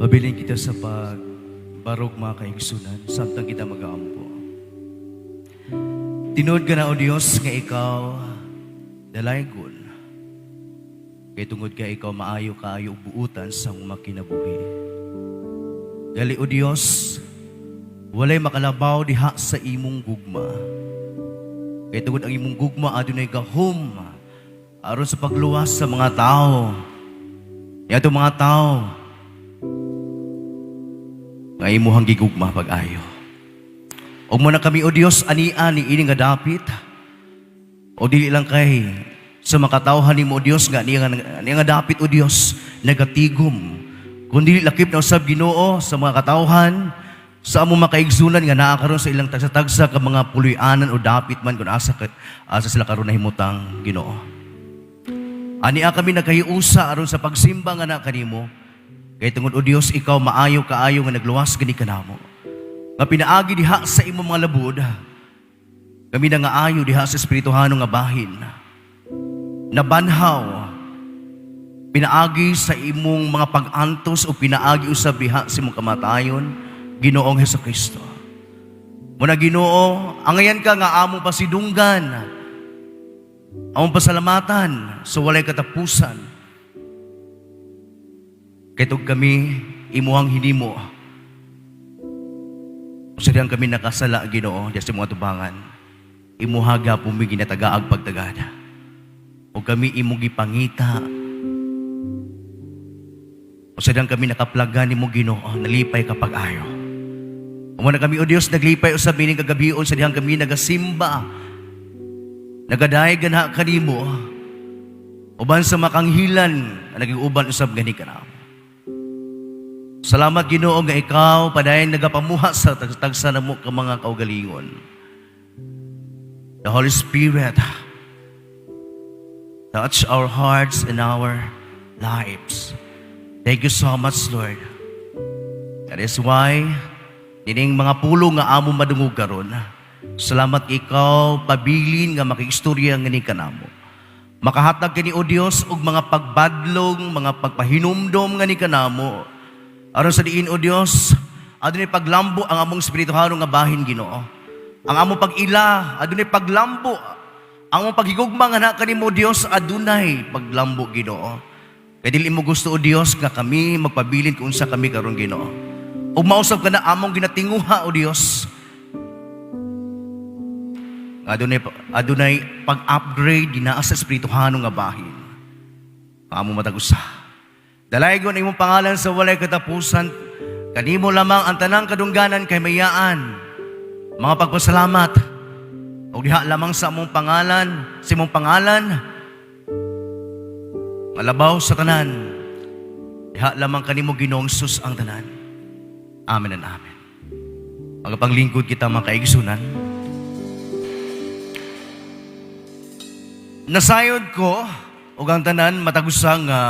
Pabilin kita sa pagbarog, mga kaigsunan, samtang kita mag-aampo. Tinuod ka na, O Diyos, nga ikaw dalaygon. Kay tungod ka ikaw maayo kaayo ug buutan sa mga kinabuhi. Gali, O Diyos, walay makalabaw diha sa imong gugma. Kay tungod ang imong gugma adunay gahom aron sa pagluwas sa mga tao. Yato mga tao nga imuhang gigugma pag-ayo. Ug mao na kami, O Dios, ania ni ini nga dapit. O dili lang kay sa makatawhan nimo, O Dios, nga niya nga dapit, O Dios, nagatigom. Kundi lakip na usab, Ginoo, sa mga katawhan sa among makaigsunan nga naa karon sa ilang tagsa-tagsa ka mga puloy-anan o dapit man kung asa sila karon nahimutang, Ginoo. Ania kami nagkahiusa aron sa pagsimba nga na kanimo. Kay tungod, O Dios, ikaw maayo kaayo nga nagluwas gani kanamo. Nga pinaagi diha sa imong mga labod, kami na nga ayo diha sa espirituhano nga bahin. Nabanhaw pinaagi sa imong mga pag-antos o pinaagi usab diha sa imong kamatayon, Ginoong Hesus Kristo. Muna, Ginoo, angayan ka nga among pasidunggan, among pasalamatan sa walay katapusan. Kay tungod kami imuhang hinimo. Sa kami nakasala, Ginoo, diya sa mga tubangan. Imuha gapon mi ginatagaag pagtagad. O kami imong gipangita. O sa kami nakaplagan nimo, Ginoo, nalipay ka pag-ayo. Mao na kami, O Dios, naglipay usab ining kagabion sa dihang kami nagasimba. Nagadayeg ganha kanimo. Uban sa makanghilan nga naging uban usab gani kanamo. Salamat, Ginoo, nga ikaw padayon nagapamuha sa tagsa namo ka mga kaugalingon. The Holy Spirit touch our hearts and our lives. Thank you so much, Lord. That is why nining mga pulong nga among madungog karon. Salamat ikaw pabilin nga makiistorya ngani kanamo. Makahatag kini, O Dios, og mga pagbadlong, mga pagpahinumdom ngani kanamo. Aron sa diin, O Dios, adunay paglambo ang among espirituhano nga bahin, Ginoo. Ang among pag-ila, adunay paglambo. Ang among paghigugma nga na kanimo, Dios, adunay paglambo, Ginoo. Kay dili mo gusto, O Dios, nga kami magpabilin kung unsa kami karon, Ginoo. Ug mausab ka na among ginatinguha, O Dios. Adunay pag-upgrade dinaa sa espirituhano nga bahin. Ang among matag usa. Dalaygon ang imong pangalan sa walay katapusan. Kanimo lamang ang tanang kadungganan kay mayaan. Mga pagpasalamat. O diha lamang sa among pangalan, sa imong pangalan, malabaw sa tanan. Diha lamang kanimo, Ginoong Hesus, ang tanan. Amen and amen. Magapanglingkod kita, mga kaigsunan. Nasayod ko ug ang tanan matag usa nga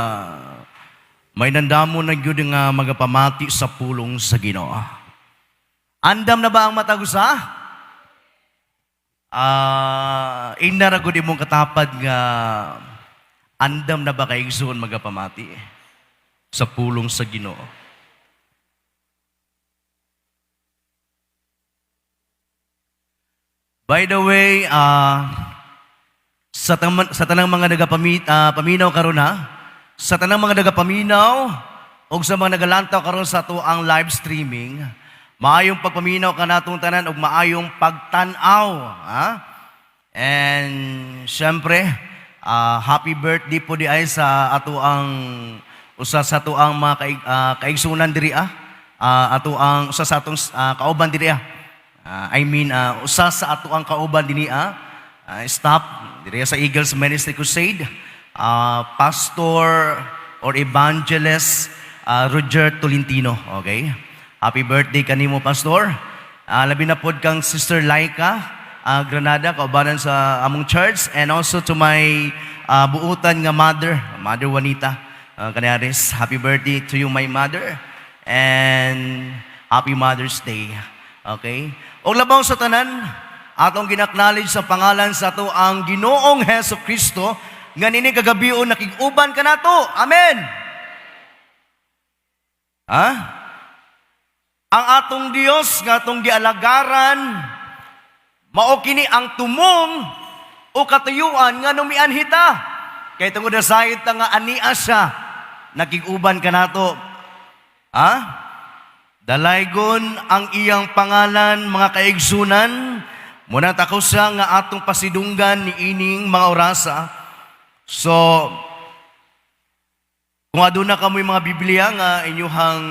may nandamo na gyud nga magapamati sa pulong sa Ginoo. Andam na ba ang matag usa? Ah, ingna ra gud imong katapad nga andam na ba kaigsoon magapamati sa pulong sa Ginoo. By the way, sa tanang mga nagapaminaw karon ha, sa tanang mga nagapaminaw ug sa mga nagalantaw karon sa ato ang live streaming, maayong pagpaminaw kanatong tanan ug maayong pagtan-aw, ha? And syempre, happy birthday po di ay sa ato ang usa sa ato ang mga kaigsunan diri ah. Ato ang usa sa atong kauban diri ah. I mean, usa sa ato ang kauban dinhi ah, staff diri sa Eagles Ministry Crusade, Pastor or Evangelist Roger Tolentino, okay? Happy birthday kanimo, Pastor. Labi na pod kang Sister Laika Granada, kaubanan sa among church, and also to my buutan nga mother, Mother Juanita Canares. Happy birthday to you, my mother. And happy Mother's Day. Okay? Og labaw sa tanan, atong gina-acknowledge sa pangalan sa ato ang Ginoong Heso Kristo nga nini kagabion nakig-uban kanato. Amen. Ha? Ang atong Dios nga atong gialagaran, mao kini ang tumong o katuyuan nga mianhi ta. Kay tungod nasayod ta nga ania siya, nakig-uban kanato. Ha? Dalaygon ang iyang pangalan, mga kaigsunan. Muna tako siya nga atong pasidunggan ni ining mga orasa. So, kung aduna kamoy mga Biblia nga inyuhang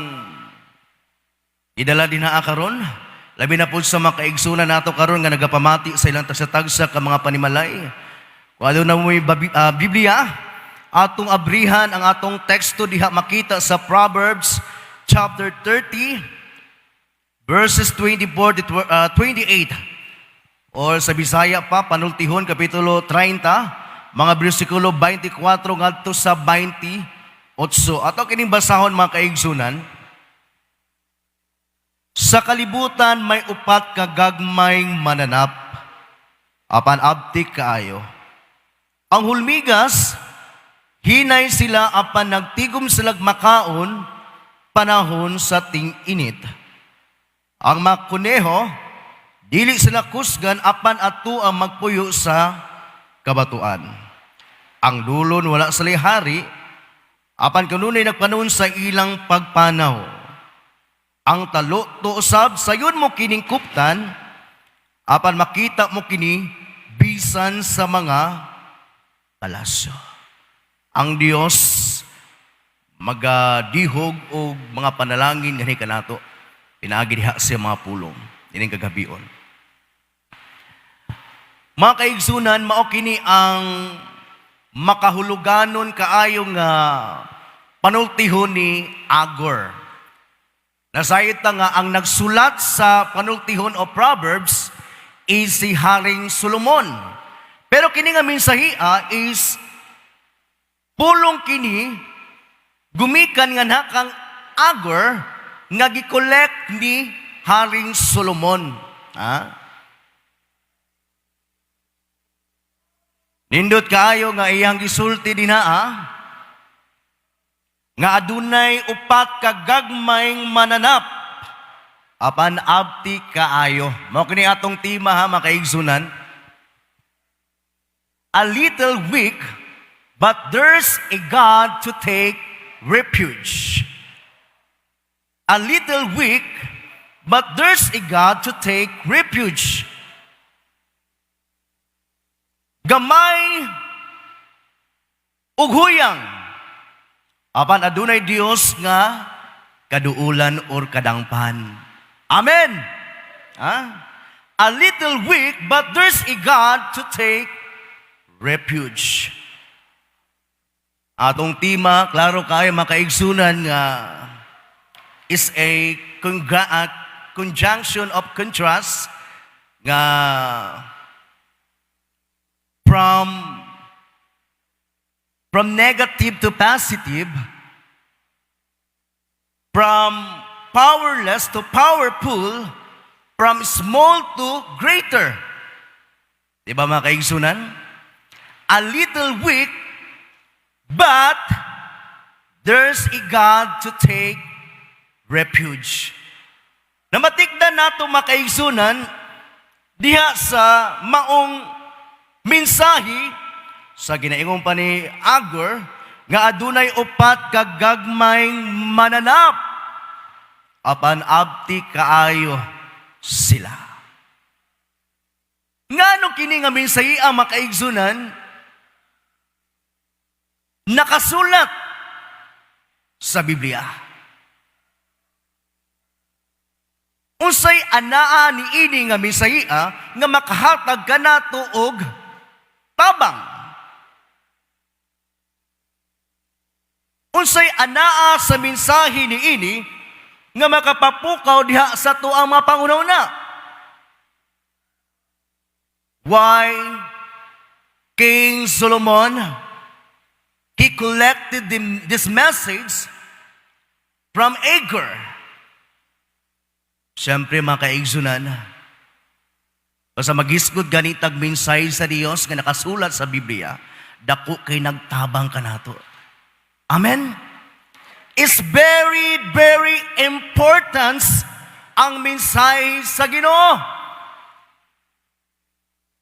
idala din na karon, labi na po sa mga kaigsunan nato karon nga nagapamati sa ilang tagsa-tagsa ka mga panimalay. Kung aduna mo'y Biblia, atong abrihan ang atong teksto diha makita sa Proverbs chapter 30 verses 24 to 28. Or sa Bisaya pa, Panultihon, Kapitulo 30, mga bersikulo 24 ngadto sa 28. Ato kining basahon, mga kaigsunan. Sa kalibutan may upat ka gagmayng mananap, apan abtik kaayo. Ang hulmigas, hinay sila apan nagtigom silag makaon panahon sa ting-init. Ang mga kuneho, dili sila kusgan apan ato ang magpuyo sa kabatuan. Ang dulon, wala sila hari, apan kanunay nagpanon sa ilang pagpanaw. Ang talo usab, sayon mo kining kuptan, apan makita mo kini bisan sa mga palasyo. Ang Dios magadihog og mga panalangin gani kanato pinaagi diha sa mga pulong ining kagabion. Mga kaigsunan, mao kini ang makahuluganon kaayo nga panultihon ni Agur. Nasayod ta nga ang nagsulat sa panultihon o Proverbs is si Haring Solomon. Pero kini nga mensahia is pulong kini gumikan nga nakang Agur nga gi-collect ni Haring Solomon. Ha? Nindot kaayo nga iyang gisulti dinaa nga adunay upat ka gagmayng mananap apan abti kaayo. Mao kini atong tema ha, mga kaigsunan. A little weak, but there's a God to take refuge. A little weak, but there's a God to take refuge. Gamay ug huyang, apan adunay Dios nga kaduulan or kadangpan. Amen. Ha? A little weak, but there's a God to take refuge. Atong tema, klaro kaayo, mga kaigsunan, nga is a conjunction of contrast nga from negative to positive, from powerless to powerful, from small to greater. Di ba, mga kaigsunan? A little weak, but there's a God to take refuge. Namatikdan nato, mga kaigsunan, diha sa maong mensahe sa ginaingon pa ni Agur nga adunay upat ka gagmayng mananap apan abti kaayo sila. Ngano kini nga mensahe ang makaigsunan nakasulat sa Biblia? Unsay anaa ni ini nga mensahe nga makahatag kanato og tabang? Unsay anaa sa mensahe ni ini nga makapapukaw diha sa tuang mga panghunahuna? Why King Solomon, he collected this message from Agur? Siyempre, mga kaigsunan, basta magisgod ganitag mensahe sa Dios nga nakasulat sa Biblia, dako kay nagtabang kanato. Amen? It's very, very importance ang mensahe sa Ginoo.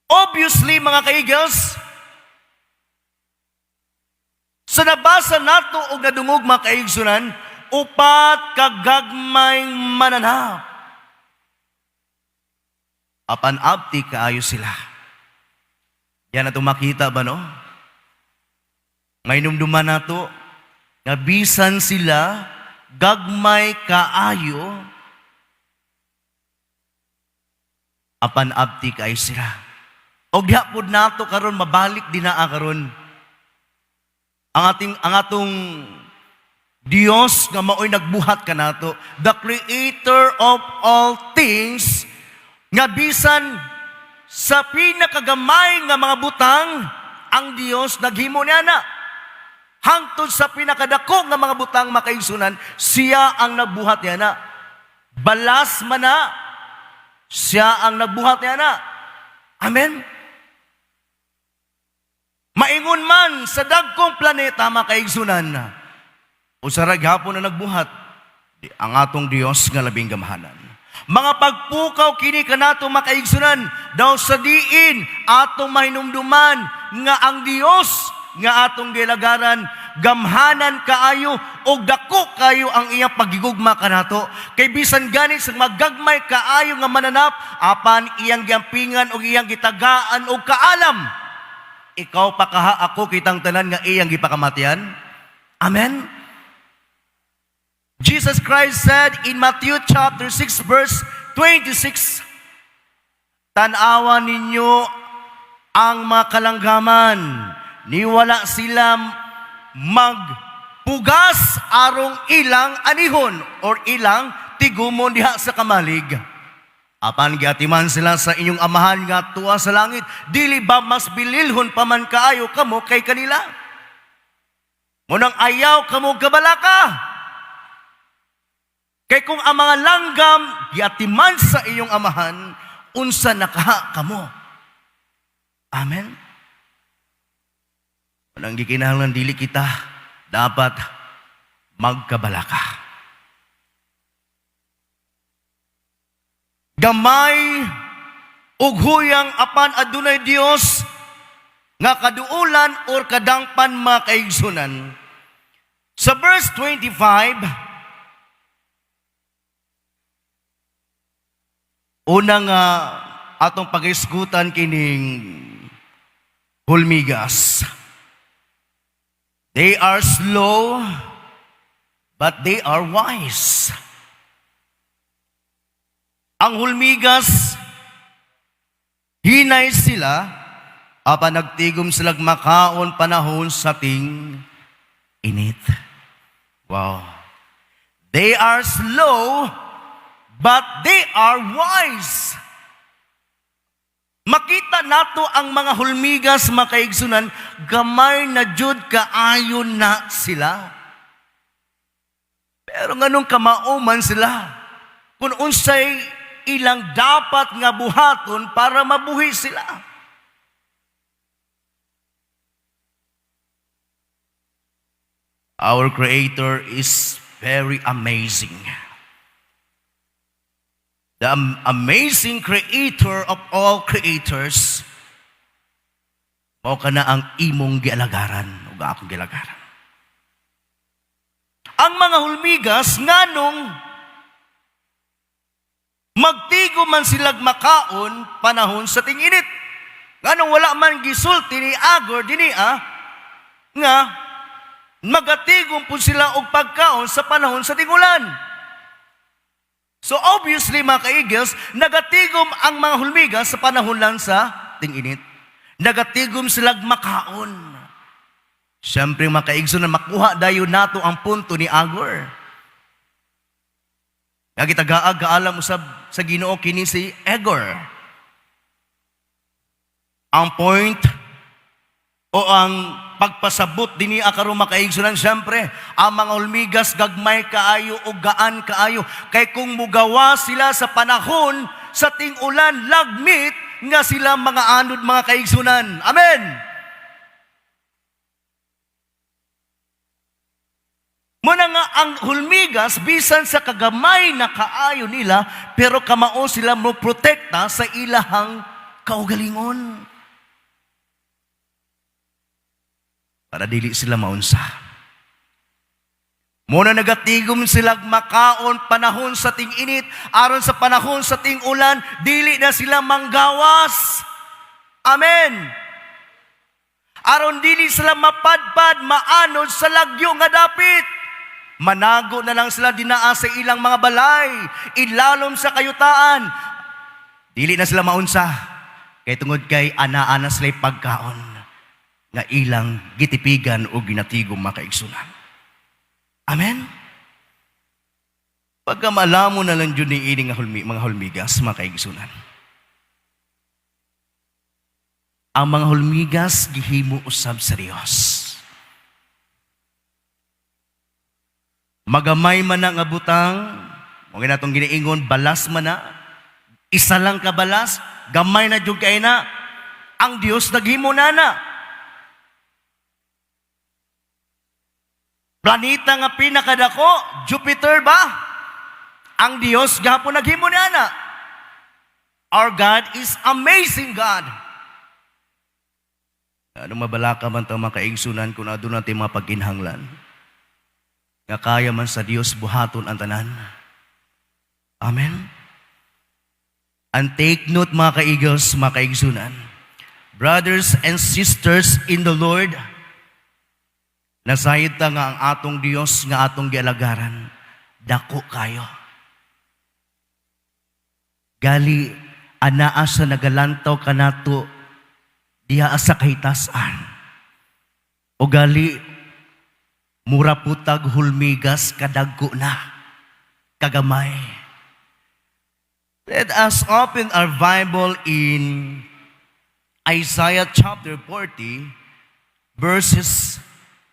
Obviously, mga ka-Eagles, sa nabasa nato og nadungog, mga kaigsunan, 4 kagagmayng mananap. Apan abti kaayo sila. Yan ato makita ba, no? Mahinumduman nato nga bisan sila gagmay kaayo, apan abti kaayo sila. Og diha pud nato karon mabalik dinaa karon ang atong Dios nga maoy nagbuhat kanato, the creator of all things, nga bisan sa pinakagamay nga mga butang, ang Dios naghimo niya na. Hangtod sa pinakadako nga mga butang, makaigsunan, siya ang nagbuhat niya na. Balas man na, siya ang nagbuhat niya na. Amen? Maingon man sa dagkong planeta, makaigsunan, usa ra gihapon na nagbuhat, ang atong Dios nga labing gamhanan. Mga pagpukaw kini kanato, makaigsunan, daw sa diin atong mahinumduman nga ang Dios nga atong gilagaran gamhanan kaayo og dako kayo ang iyang pagigugma kanato. Kay bisan gani sa magagmay kaayo nga mananap, apan iyang giampingan og iyang gitagaan og kaalam. Ikaw pa kaha, ako, kitang tanan nga iyang gipakamatian. Amen. Jesus Christ said in Matthew chapter 6 verse 26, "Tan-awa ninyo ang mga kalanggaman, ni wala sila magpugas arong ilang anihon or ilang tigumon diha sa kamalig. Apan giatiman sila sa inyong Amahan nga tuwa sa langit. Dili ba mas bililhon pa man kaayo kamo kay kanila? Munang ayaw kamo kabalaka. Kay kung ang mga langgam giatiman sa iyong Amahan, unsa na kaha kamo?" Amen. Walang gikinahanglan dili kita dapat magkabalaka. Gamay ug huyang, apan adunay Dios nga kaduulan or kadangpan, mga kaigsunan. Sa verse 25, una nga atong pag-isgutan kining hulmigas. They are slow, but they are wise. Ang hulmigas, hinay sila, apan nagtigom silag makaon panahon sa ting init. Wow. They are slow, but they are wise. Makita nato ang mga hulmigas, makaigsunan, gamay na jud kaayo na sila. Pero nganong kamao man sila kung unsay ilang dapat nga buhaton para mabuhi sila? Our Creator is very amazing. The amazing Creator of all creators, mao kana ang imong gialagaran ug akong gialagaran. Ang mga hulmigas, nganong magtigo man silag makaon panahon sa tinginit? Nganong wala man gisulti ni Agor dinhi nga magatigom po sila og pagkaon sa panahon sa tingulan? So obviously, mga ka-Eagles, nagatigom ang mga hulmigas sa panahon lang sa tinginit. Nagatigom silag makaon. Siyempre, mga kaigso, na makuha dayon nato ang punto ni Agor. Nga gitagaag kaalam usab sa Ginoo kini si Agor. Ang point o ang pagpasabot dinhi karon, makaigsunan, siyempre ang mga hulmigas gagmay kaayo o gaan kaayo, kay kung mugawa sila sa panahon sa ting-ulan, lagmit nga sila mga anod, mga kaigsunan. Amen. Muna nga ang hulmigas, bisan sa kagamay na kaayo nila, pero kamao sila mo protekta sa ilahang kaugalingon. Para dili sila maunsa. Muna nagatigom sila makaon panahon sa ting-init, aron sa panahon sa ting-ulan, dili na sila manggawas. Amen. Aron dili sila mapadpad, maanod sa lagyo nga dapit. Manago na lang sila dinaa sa ilang mga balay, ilalom sa kayutaan. Dili na sila maunsa. Kay tungod kay ana-ana sila pagkaon nga ilang gitipigan o ginatigom, mga kaigsunan. Amen? Pagka malamo na lang yun ni ini nga mga hulmigas, mga kaigsunan. Ang mga hulmigas gihimo usab sa Dios. Magamay man na nga butang, mo natong giniingon, balas man na, isa lang ka balas, gamay na jud kay na, ang Dios naghimo na na. Planeta nga pinakadako, Jupiter ba? Ang Dios gahapon naghimo niya na. Our God is amazing God. Ano mabalaka man ta, mga kaigsunan, kung aduna natin mga pagkinahanglan? Nga kaya man sa Dios buhaton ang tanan. Amen? And take note, mga ka-Eagles, mga kaigsunan, brothers and sisters in the Lord, nasayod ta nga ang atong Dios nga atong gialagaran, dako kayo. Gali, anaa sa nagalantaw kanato diha sa kahitasan. O gali, mura putag hulmigas kadagko na, kagamay. Let us open our Bible in Isaiah chapter 40, verses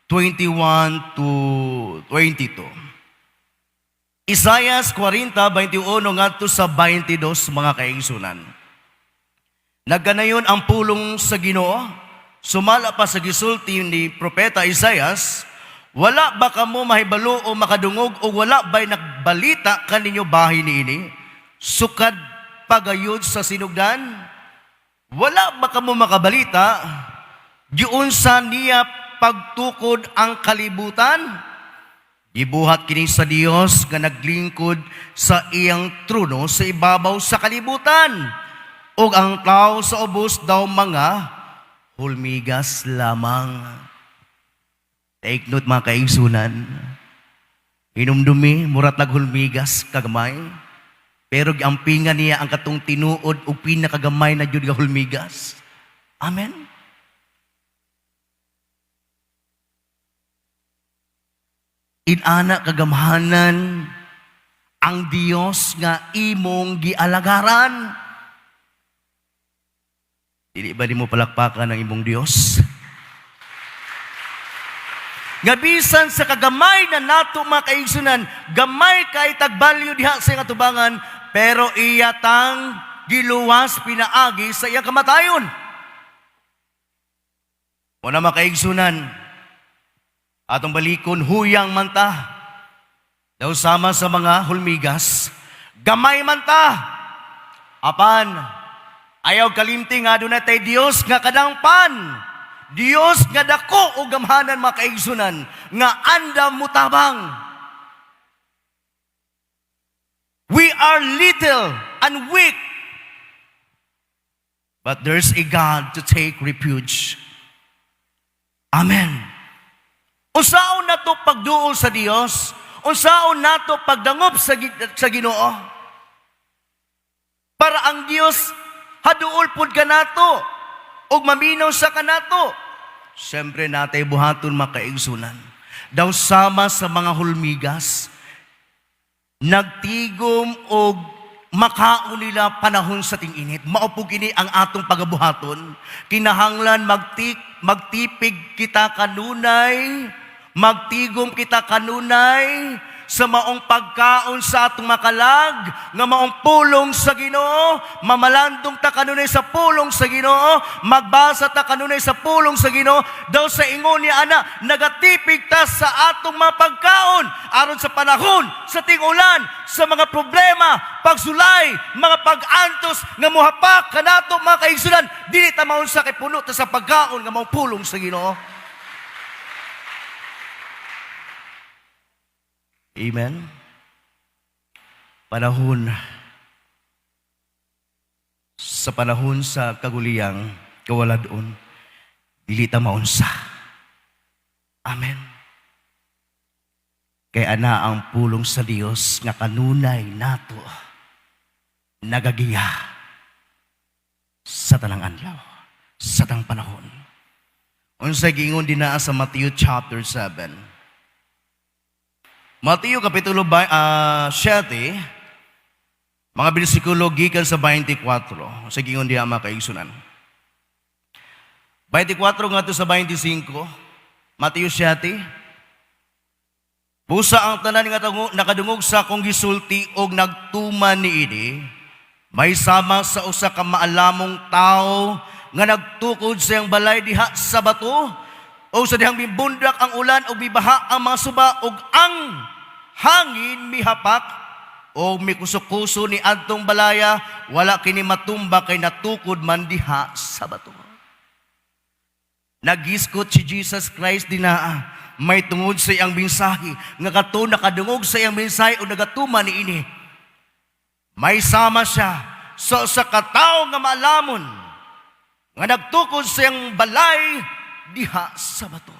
21 to 22. Isaiah 40, 21 ngadto sa 22, mga kaigsunan. Nagkanayon ang pulong sa Ginoo, sumala pa sa gisulti ni Propeta Isaias, "Wala ba kamo mahibalo o makadungog o wala ba'y nagbalita kaninyo bahin niini? Sukad pagayod sa sinugdan? Wala ba kamo makabalita? Giunsa niya pagtukod ang kalibutan? Gibuhat kini sa Dios nga naglingkod sa iyang trono sa ibabaw sa kalibutan. Ug ang tao sa ubos daw mga hulmigas lamang." Take note, mga kaigsunan. Hinumdumi, mura tag hulmigas kagamay. Pero giampingan niya ang katong tinuod ug pinakagamay na jud nga hulmigas. Amen. Inana kagamhanan ang Dios nga imong gialagaran. Dili ba nimo palakpakan ang imong Dios? Nga bisan sa kagamay na nato, mga kaigsunan, gamay kay tagbalyo diha sa iyang atubangan, pero iya tang giluwas pinaagi sa iyang kamatayon. Una, mga kaigsunan, atong balikon, huyang man ta. Daw sama sa mga hulmigas, gamay man ta. Apan, ayaw kalimti nga aduna tay Dios nga kadangpan. Dios nga dako o gamhanan, mga kaigsunan, nga andam mutabang. We are little and weak, but there's a God to take refuge. Amen. Unsaon nato pagduol sa Dios? Unsaon nato pagdangop sa Ginoo? Para ang Dios haduol pud kanato ug maminaw sa kanato. Siyempre natay buhaton, mga kaigsunan. Daw sama sa mga hulmigas, nagtigom og makaon nila panahon sa ting-init. Mao po kini ang atong pagabuhaton. Kinahanglan magtipig kita kanunay, magtigom kita kanunay, Sa maong pagkaon sa atong makalag, nga maong pulong sa Ginoo, mamalandong ta kanunay sa pulong sa Ginoo, magbasa ta kanunay sa pulong sa Ginoo, daw sa ingon niya ana, nagatipig ta sa atong mga pagkaon, aron sa panahon, sa ting-ulan, sa mga problema, pagsulay, mga pag-antos, nga muhapak kanato, mga kaigsunan, dili ta maunsa kay puno ta sa pagkaon nga maong pulong sa Ginoo. Amen. Panahon sa panahon sa kaguliyang kawaladon, dili ta maunsa. Amen. Kay ana ang pulong sa Dios nga kanunay nato nagagiya sa tanang adlaw, sa tanang panahon. Unsay giingon dinaa sa Matthew chapter 7? Mateo kapitulo 7, mga bersikulo gikan sa 24. Sa giingon diha, mga kaigsunan. 24 ngadto sa 25, Mateo 7. "Busa ang tanan nga nakadungog sa akong gisulti og nagtuman niini, may sama sa usa ka maalamong tawo nga nagtukod sa iyang balay diha sa bato, o sa dihang mibundak ang ulan og mibaha ang mga suba og ang hangin mihapak o mikuso-kuso ni adtong balaya, wala kini matumba kay natukod man diha sa bato." Nagiskot si Jesus Christ dinaa may tungod sa iyang mensahe nga kato nakadungog sa iyang mensahe o nagatuman niini. May sama siya sa usa ka tawo nga maalamon nga nagtukod sa iyang balay diha sa bato.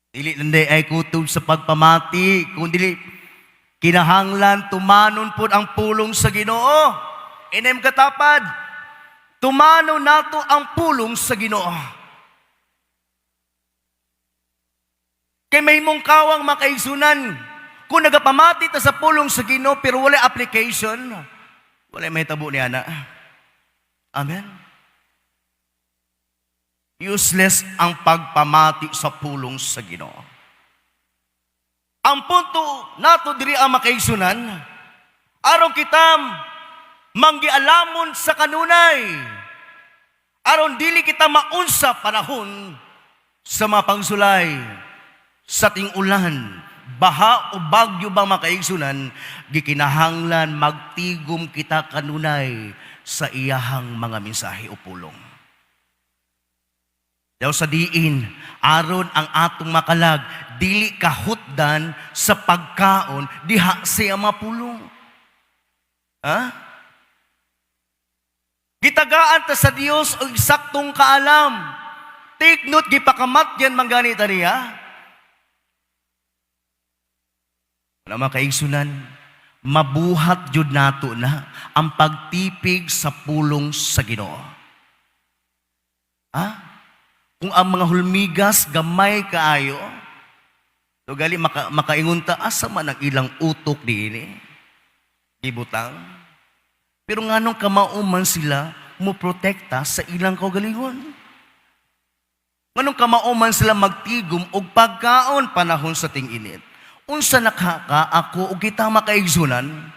Dili lang ay kutob sa pagpamati, kung dili kinahanglan tumanon pod ang pulong sa Ginoo. Inem katapad, tumanon nato ang pulong sa Ginoo. Kay mahimong kawang, makaigsunan, kung nagapamati ta sa pulong sa Ginoo pero wala application, wala mahitabo ni ana. Amen. Useless ang pagpamati sa pulong sa Ginoo. Ang punto nato diri ang makaigsunan, aron kita manggialamon sa kanunay, aron dili kita maunsa panahon sa mga pangsulay, sa ting-ulan, baha o bagyo bang, makaigsunan, gikinahanglan magtigom kita kanunay sa iyahang mga mensahe o pulong. Daw sa diin, aron ang atong makalag, dili kahutdan sa pagkaon, diha siya mapulong. Ha? Gitagaan ta sa Dios og eksaktong kaalam. Take note, gipakamatyan man gani ta niya. Wala, mga kaigsunan, mabuhat jud nato na ang pagtipig sa pulong sa Ginoo. Ha? Kung ang mga hulmigas gamay kaayo, so gali makaingon ta, asa man ang ilang utok diini? Ibutang. Pero nganong kamao man sila mo protekta sa ilang kaugalingon? Nganong kamao man sila magtigom og pagkaon panahon sa ting-init? Unsa nakaka ako og kita, makaigsunan?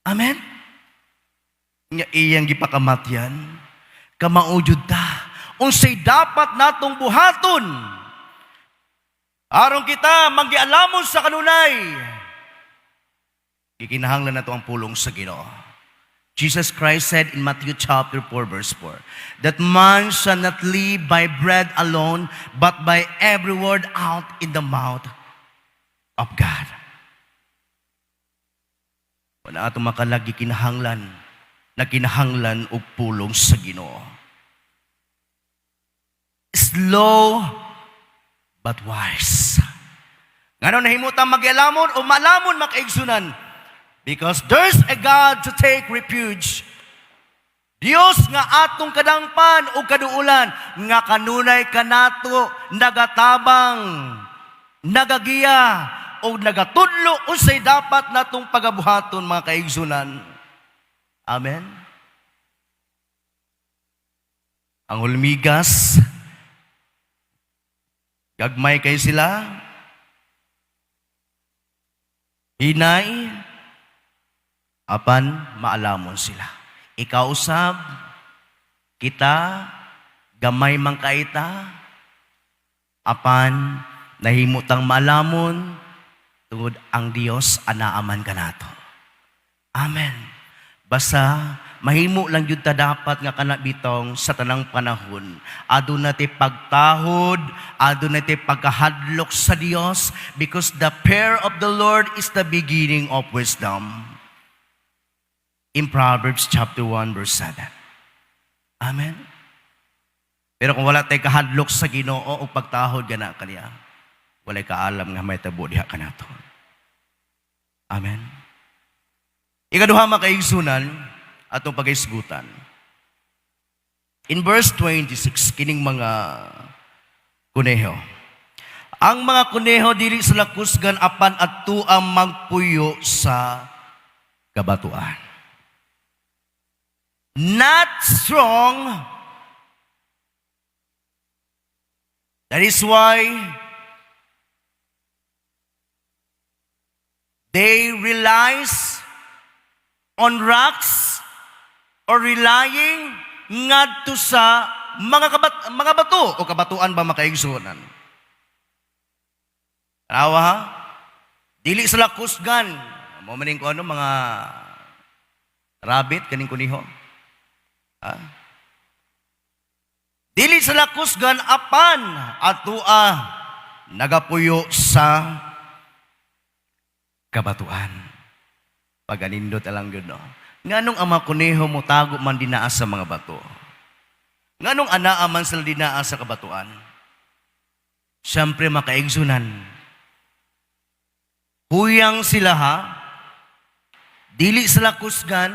Amen? Nga iyang gipakamatyan, kamao jud ta. Unsay dapat natong buhaton aron kita manggialamon sa kanunay? Gikinahanglan nato ang pulong sa Ginoo. Jesus Christ said in Matthew chapter 4 verse 4 that man shall not live by bread alone, but by every word out in the mouth of God. Wala atong makalagi kinahanglan na kinahanglan og pulong sa Ginoo. Slow but wise. Ngano nahimutang magialamon o malamon, makaigsunan? Because there's a God to take refuge. Dios nga atong kadangpan o kaduulan nga kanunay kanato nagatabang, nagagiya o nagatudlo unsay dapat natong pagabuhaton, mga kaigsunan. Amen. Ang hulmigas, gagmay kay sila. Hinay, apan maalamon sila. Ikaw usab, kita, gamay man kaita, apan nahimutang maalamon, tungod ang Dios anaa man kanato. Amen. Basta mahimo lang jud ta dapat nga kana bitong sa tanang panahon. Aduna ti pagtahod, aduna ti pagkahadlok sa Dios, because the fear of the Lord is the beginning of wisdom. In Proverbs chapter 1 verse 7. Amen. Pero kung wala tay kahadlok sa Ginoo o pagtahod gana kaniya, walay kaalam nga mahitabo diha kanato. Amen. Ikaduha, mga kaigsunan, atong paghisgutan. In verse 26, kining mga kuneho. Ang mga kuneho dili sila kusgan apan adtoang magpuyo sa kabatuan. Not strong. That is why they relies on rocks or relying ngadto sa mga bato o kabatuan ba, mga kaigsuonan. Tanawa ha? Dili sila kusgan. Mao maning ko ano, mga rabbit kaning kuniho. Ha? Dili sila kusgan apan atua nagapuyo sa kabatuan. Paganindot alang yun, no? Nganong ang mga kuneho mo tago man dinaa sa mga bato? Nganong anaa man sila dinaa sa kabatuan? Siyempre, mga kaigsunan, huyang sila ha, dili sila kusgan,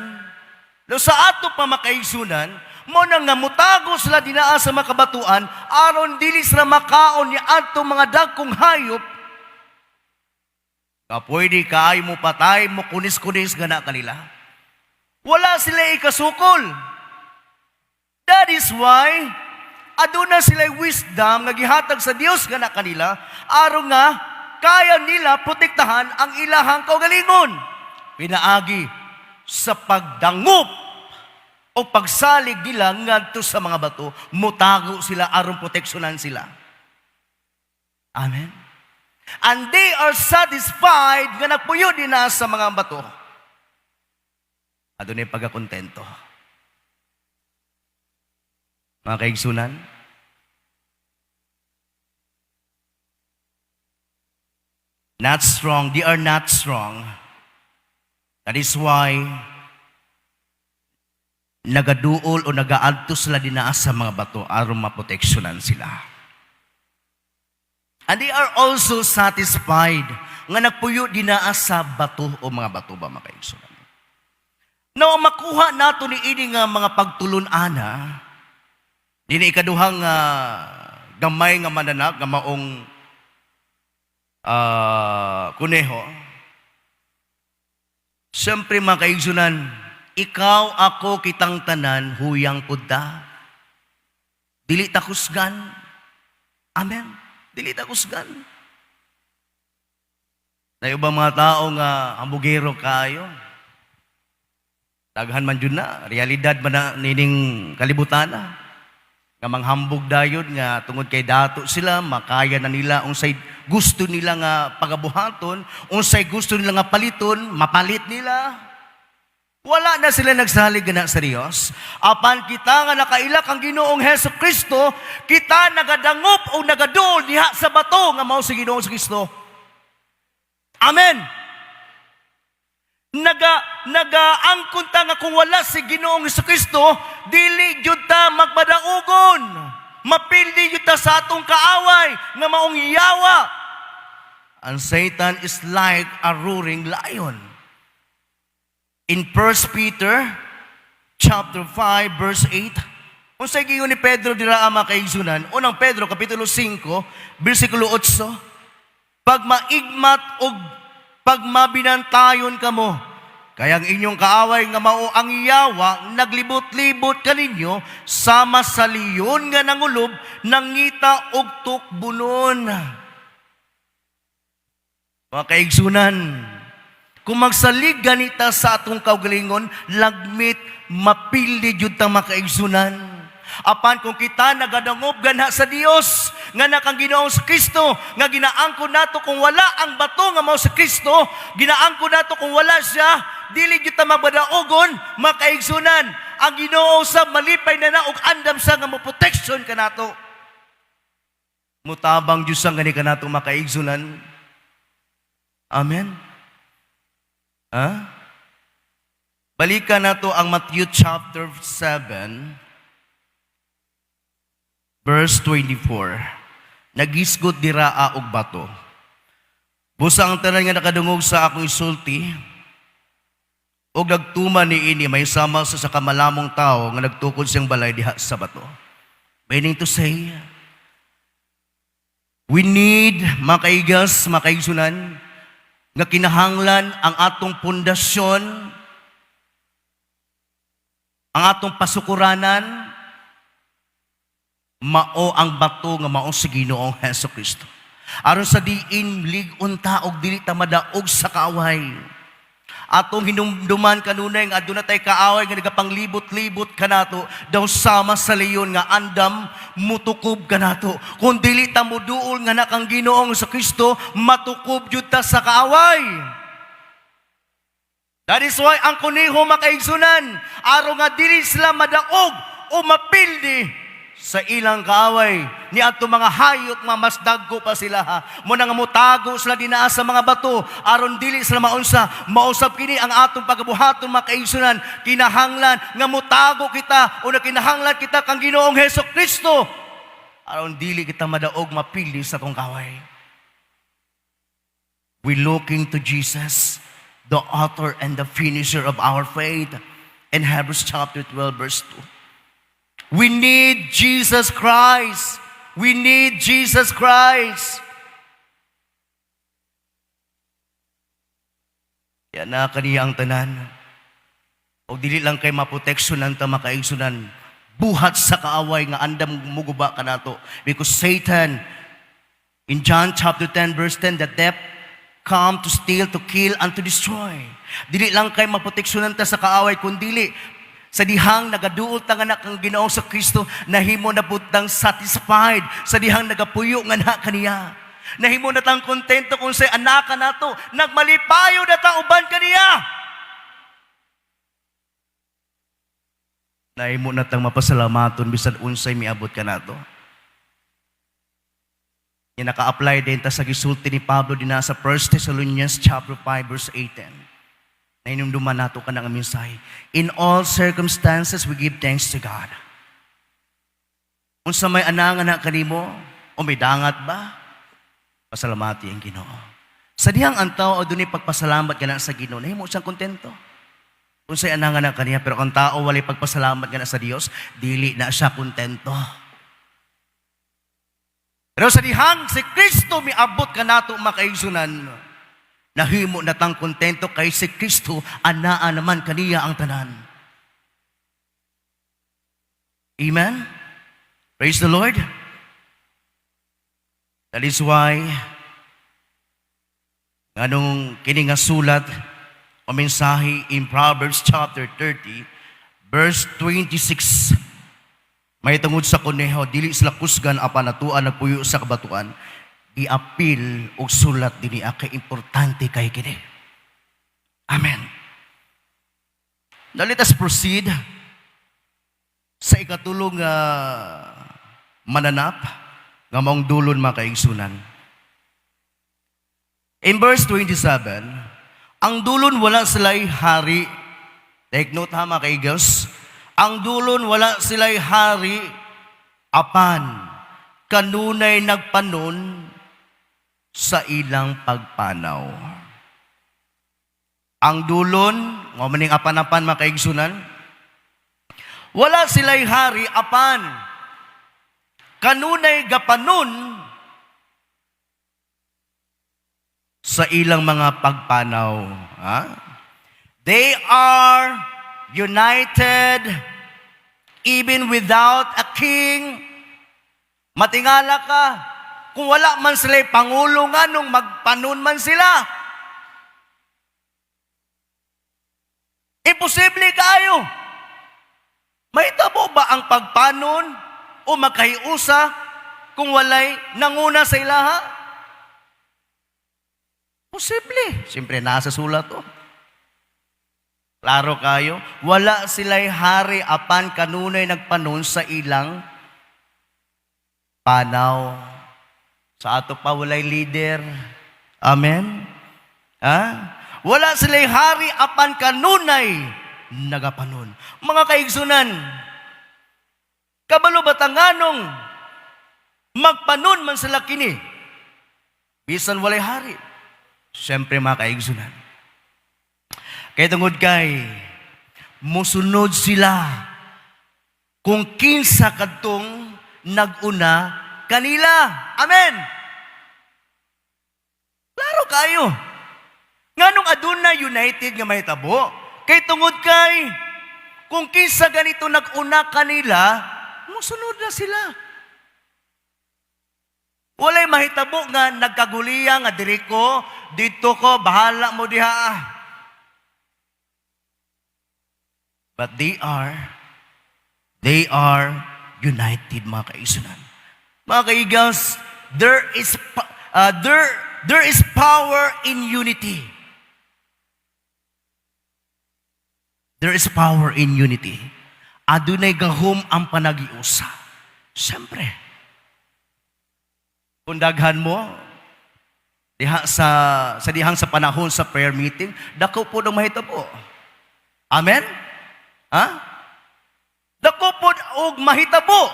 lo sa ato pa, mga kaigsunan, mao na nga mutago sila dinaa sa mga kabatuan, aron dili sila makaon ni adto mga dagkong hayop, ka pwede kaay mo patay mo kunis-kunis gana kanila. Wala sila ikasukol. That is why aduna sila wisdom nga gihatag sa Dios gana kanila aron nga kaya nila protektahan ang ilahang kaugalingon pinaagi sa pagdangup o pagsalig nila ngadto sa mga bato. Mutago sila aron proteksyonan sila. Amen. And they are satisfied nga nagpuyo dinha sa mga bato. Adunay pagkakontento. Mga kaigsunan, not strong, they are not strong. That is why nagaduol o nagaadto sila dinaa sa mga bato aron maproteksyonan sila. And they are also satisfied nga nagpuyo dinaa sa bato o mga bato ba, mga kaigsunan. Now, ang makuha nato ni ini nga mga pagtulun-ana, dinhi ikaduhang gamay nga mananap nga maong kuneho. Siyempre, mga kaigsunan, ikaw, ako, kitang tanan, huyang pud ta. Dili ta kusgan. Amen. Dili ta kusgan. Na ubang mga tao nga hambugero kayo. Daghan man jud na, realidad man na nining kalibutan na. Nga manghambog dayon nga tungod kay dato sila, makaya na nila unsay gusto nila nga pagabuhaton, unsay gusto nila nga paliton, mapalit nila. Wala na sila nagsalig na sa Dios. Apan kita nga nakaila kang Ginoong Heso Kristo, kita nagadangop o nagaduol diha sa bato nga mao si Ginoong Heso Kristo. Amen. Nagaangkon ta nga kung wala si Ginoong Heso Kristo, dili jud ta magpadaugon. Mapildi jud ta sa atong kaaway nga maong yawa. And Satan is like a roaring lion. In 1 Peter chapter 5 verse 8, unsay giingon ni Pedro dira, mga kaigsunan? Unang Pedro kapitulo 5 bersikulo 8, "Pagmaigmat og pagmabinantayon kamo, kay ang inyong kaaway nga mao ang yawa naglibot-libot kaninyo sama sa leon nga nangulob, nangita og tukbunon." Mga kaigsunan, Kung magsalig ganita sa atong kaugalingon, lagmit mapili jud ta, makaigsunan. Apan kung kita nagadangop ganha sa Dios, nga na kang Ginoong sa Kristo, nga ginaangkon nato kung wala ang bato nga mao sa Kristo, ginaangkon nato kung wala siya, dili gyud ta mabadaogon, makaigsunan. Ang Ginoo sa malipay na na og andam sa nga mo protection kanato. Mutabang Diyos ang gani kanato, makaigsunan. Amen. Ha? Balikan nato ang Matthew chapter 7 verse 24. Nagisgot dira og bato. "Busa ang tanan nga nakadungog sa akong isulti og nagtuman niini may sama sa kamalamong tao nga nagtukod siyang balay diha sa bato." Meaning to say, we need, makaigas, makaigsunan, nga kinahanglan ang atong pundasyon, ang atong pasukuranan, mao ang bato nga mao si Ginoong Hesus Kristo. Aron sa diin lig-on ta og dili ta madaog sa kaaway. Atong hinumduman kanunay nga aduna tay kaaway nga nagapanglibot-libot kanato daw sama sa leon nga andam mutukob kanato. Kung dili ta moduol nga na kang Ginoong sa Kristo, matukob jud ta sa kaaway. That is why ang kuneho, makaigsunan, aron nga dili sila madaog o mapildi sa ilang kaaway ni adto mga hayop nga mas dagko pa sila ha. Mo na nga motago sila dinaa sa mga bato aron dili sila maunsa. Mausab kini ang atong pagabuhaton, makaigsunan, kinahanglan nga motago kita o na kinahanglan kita kang Ginoong Hesus Kristo aron dili kita madaog, mapildi sa atong kaaway. We looking to Jesus, the author and the finisher of our faith, in Hebrews chapter 12 verse 2. We need Jesus Christ. We need Jesus Christ. Yan na kaniya ang tanan. O dili lang kay maproteksyonan ta, makaigsunan, buhat sa kaaway nga andam muguba kanato. Because Satan, in John chapter 10 verse 10, the thief come to steal, to kill, and to destroy. Dili lang kay maproteksyonan ta sa kaaway, kundili sa dihang nagaduol ta nga na kang Ginoo sa Kristo, nahimo na pud tang satisfied sa dihang nagapuyo nga na kaniya. Nahimo na tang kontento kung say anaka nato, nagmalipayo na ta uban kaniya. Nahimo na tang mapasalamaton bisan unsay miabot kanato. Yan, naka-apply din ta sa gisulti ni Pablo din sa 1 Thessalonians chapter 5 verse 18. Nahinumduman nato kanang mensahe. "In all circumstances, we give thanks to God." Unsa may anangan na kanimo, o may dangat ba? Pasalamati ang Ginoo. Sa dihang ang tao adunay pagpasalamat kana sa Ginoo, nahimo siyang kontento. Unsay anangan na kaniya, pero kung tao walay pagpasalamat kana sa Dios, dili na siya kontento. Pero sa dihang si Kristo miabot kanato, makaigsunan, nahimo na tang kontento kay si Kristo anaa naman kaniya ang tanan. Amen? Praise the Lord. That is why nganong kini nga sulat o mensahe in Proverbs chapter 30 verse 26, may tungod sa kuneho, dili sila kusgan apan atuan nagpuyo sa kabatuan, giapil og sulat dinhi kay importante kay kini. Amen. Now let us proceed sa ikatulong nga mananap nga maong dulon, mga kaigsunan. In verse 27, ang dulon wala sila'y hari. Take note ha, mga kaigos. Ang dulon wala sila'y hari, apan kanunay nagpanon sa ilang pagpanaw. Ang dulon, nga maning apan-apan, mga kaigsunan, wala sila'y hari apan kanunay gapanon sa ilang mga pagpanaw. Ha? They are united even without a king. Matingala ka, kung wala man sila pangulo, nganong magpanon man sila. Imposible kaayo. Mahitabo ba ang pagpanon o makahiusa kung walay nanguna sa ilaha? Posible. Siyempre, nasa sulat to. Klaro kayo, wala sila'y hari apan kanunay nagpanon sa ilang panaw. Sa ato pa walay leader. Amen? Ha? Wala sila'y hari apan kanunay nagapanon. Mga kaigsunan, kabalo ba nganong magpanon man sila kini? Bisan walay hari. Siyempre, mga kaigsunan, kay tungod kay musunod sila kung kinsa kadtong nag-una kanila. Amen. Klaro kayo. Nganong aduna united nga mahitabo? Kay tungod kay kung kinsa ganito nag-una kanila, musunod na sila. Walay mahitabo nga nagkaguliya nga diri ko, dito ko, bahala mo diha. But they are united, mga kaigsunan. Mga kaigas, there is power in unity. There is power in unity. Adunay gahom ang panagiusa. Siyempre, kung daghan mo, diha sa dihang sa panahon sa prayer meeting, dako po ng mahitabo. Amen? Ha? Dako po og mahitabo.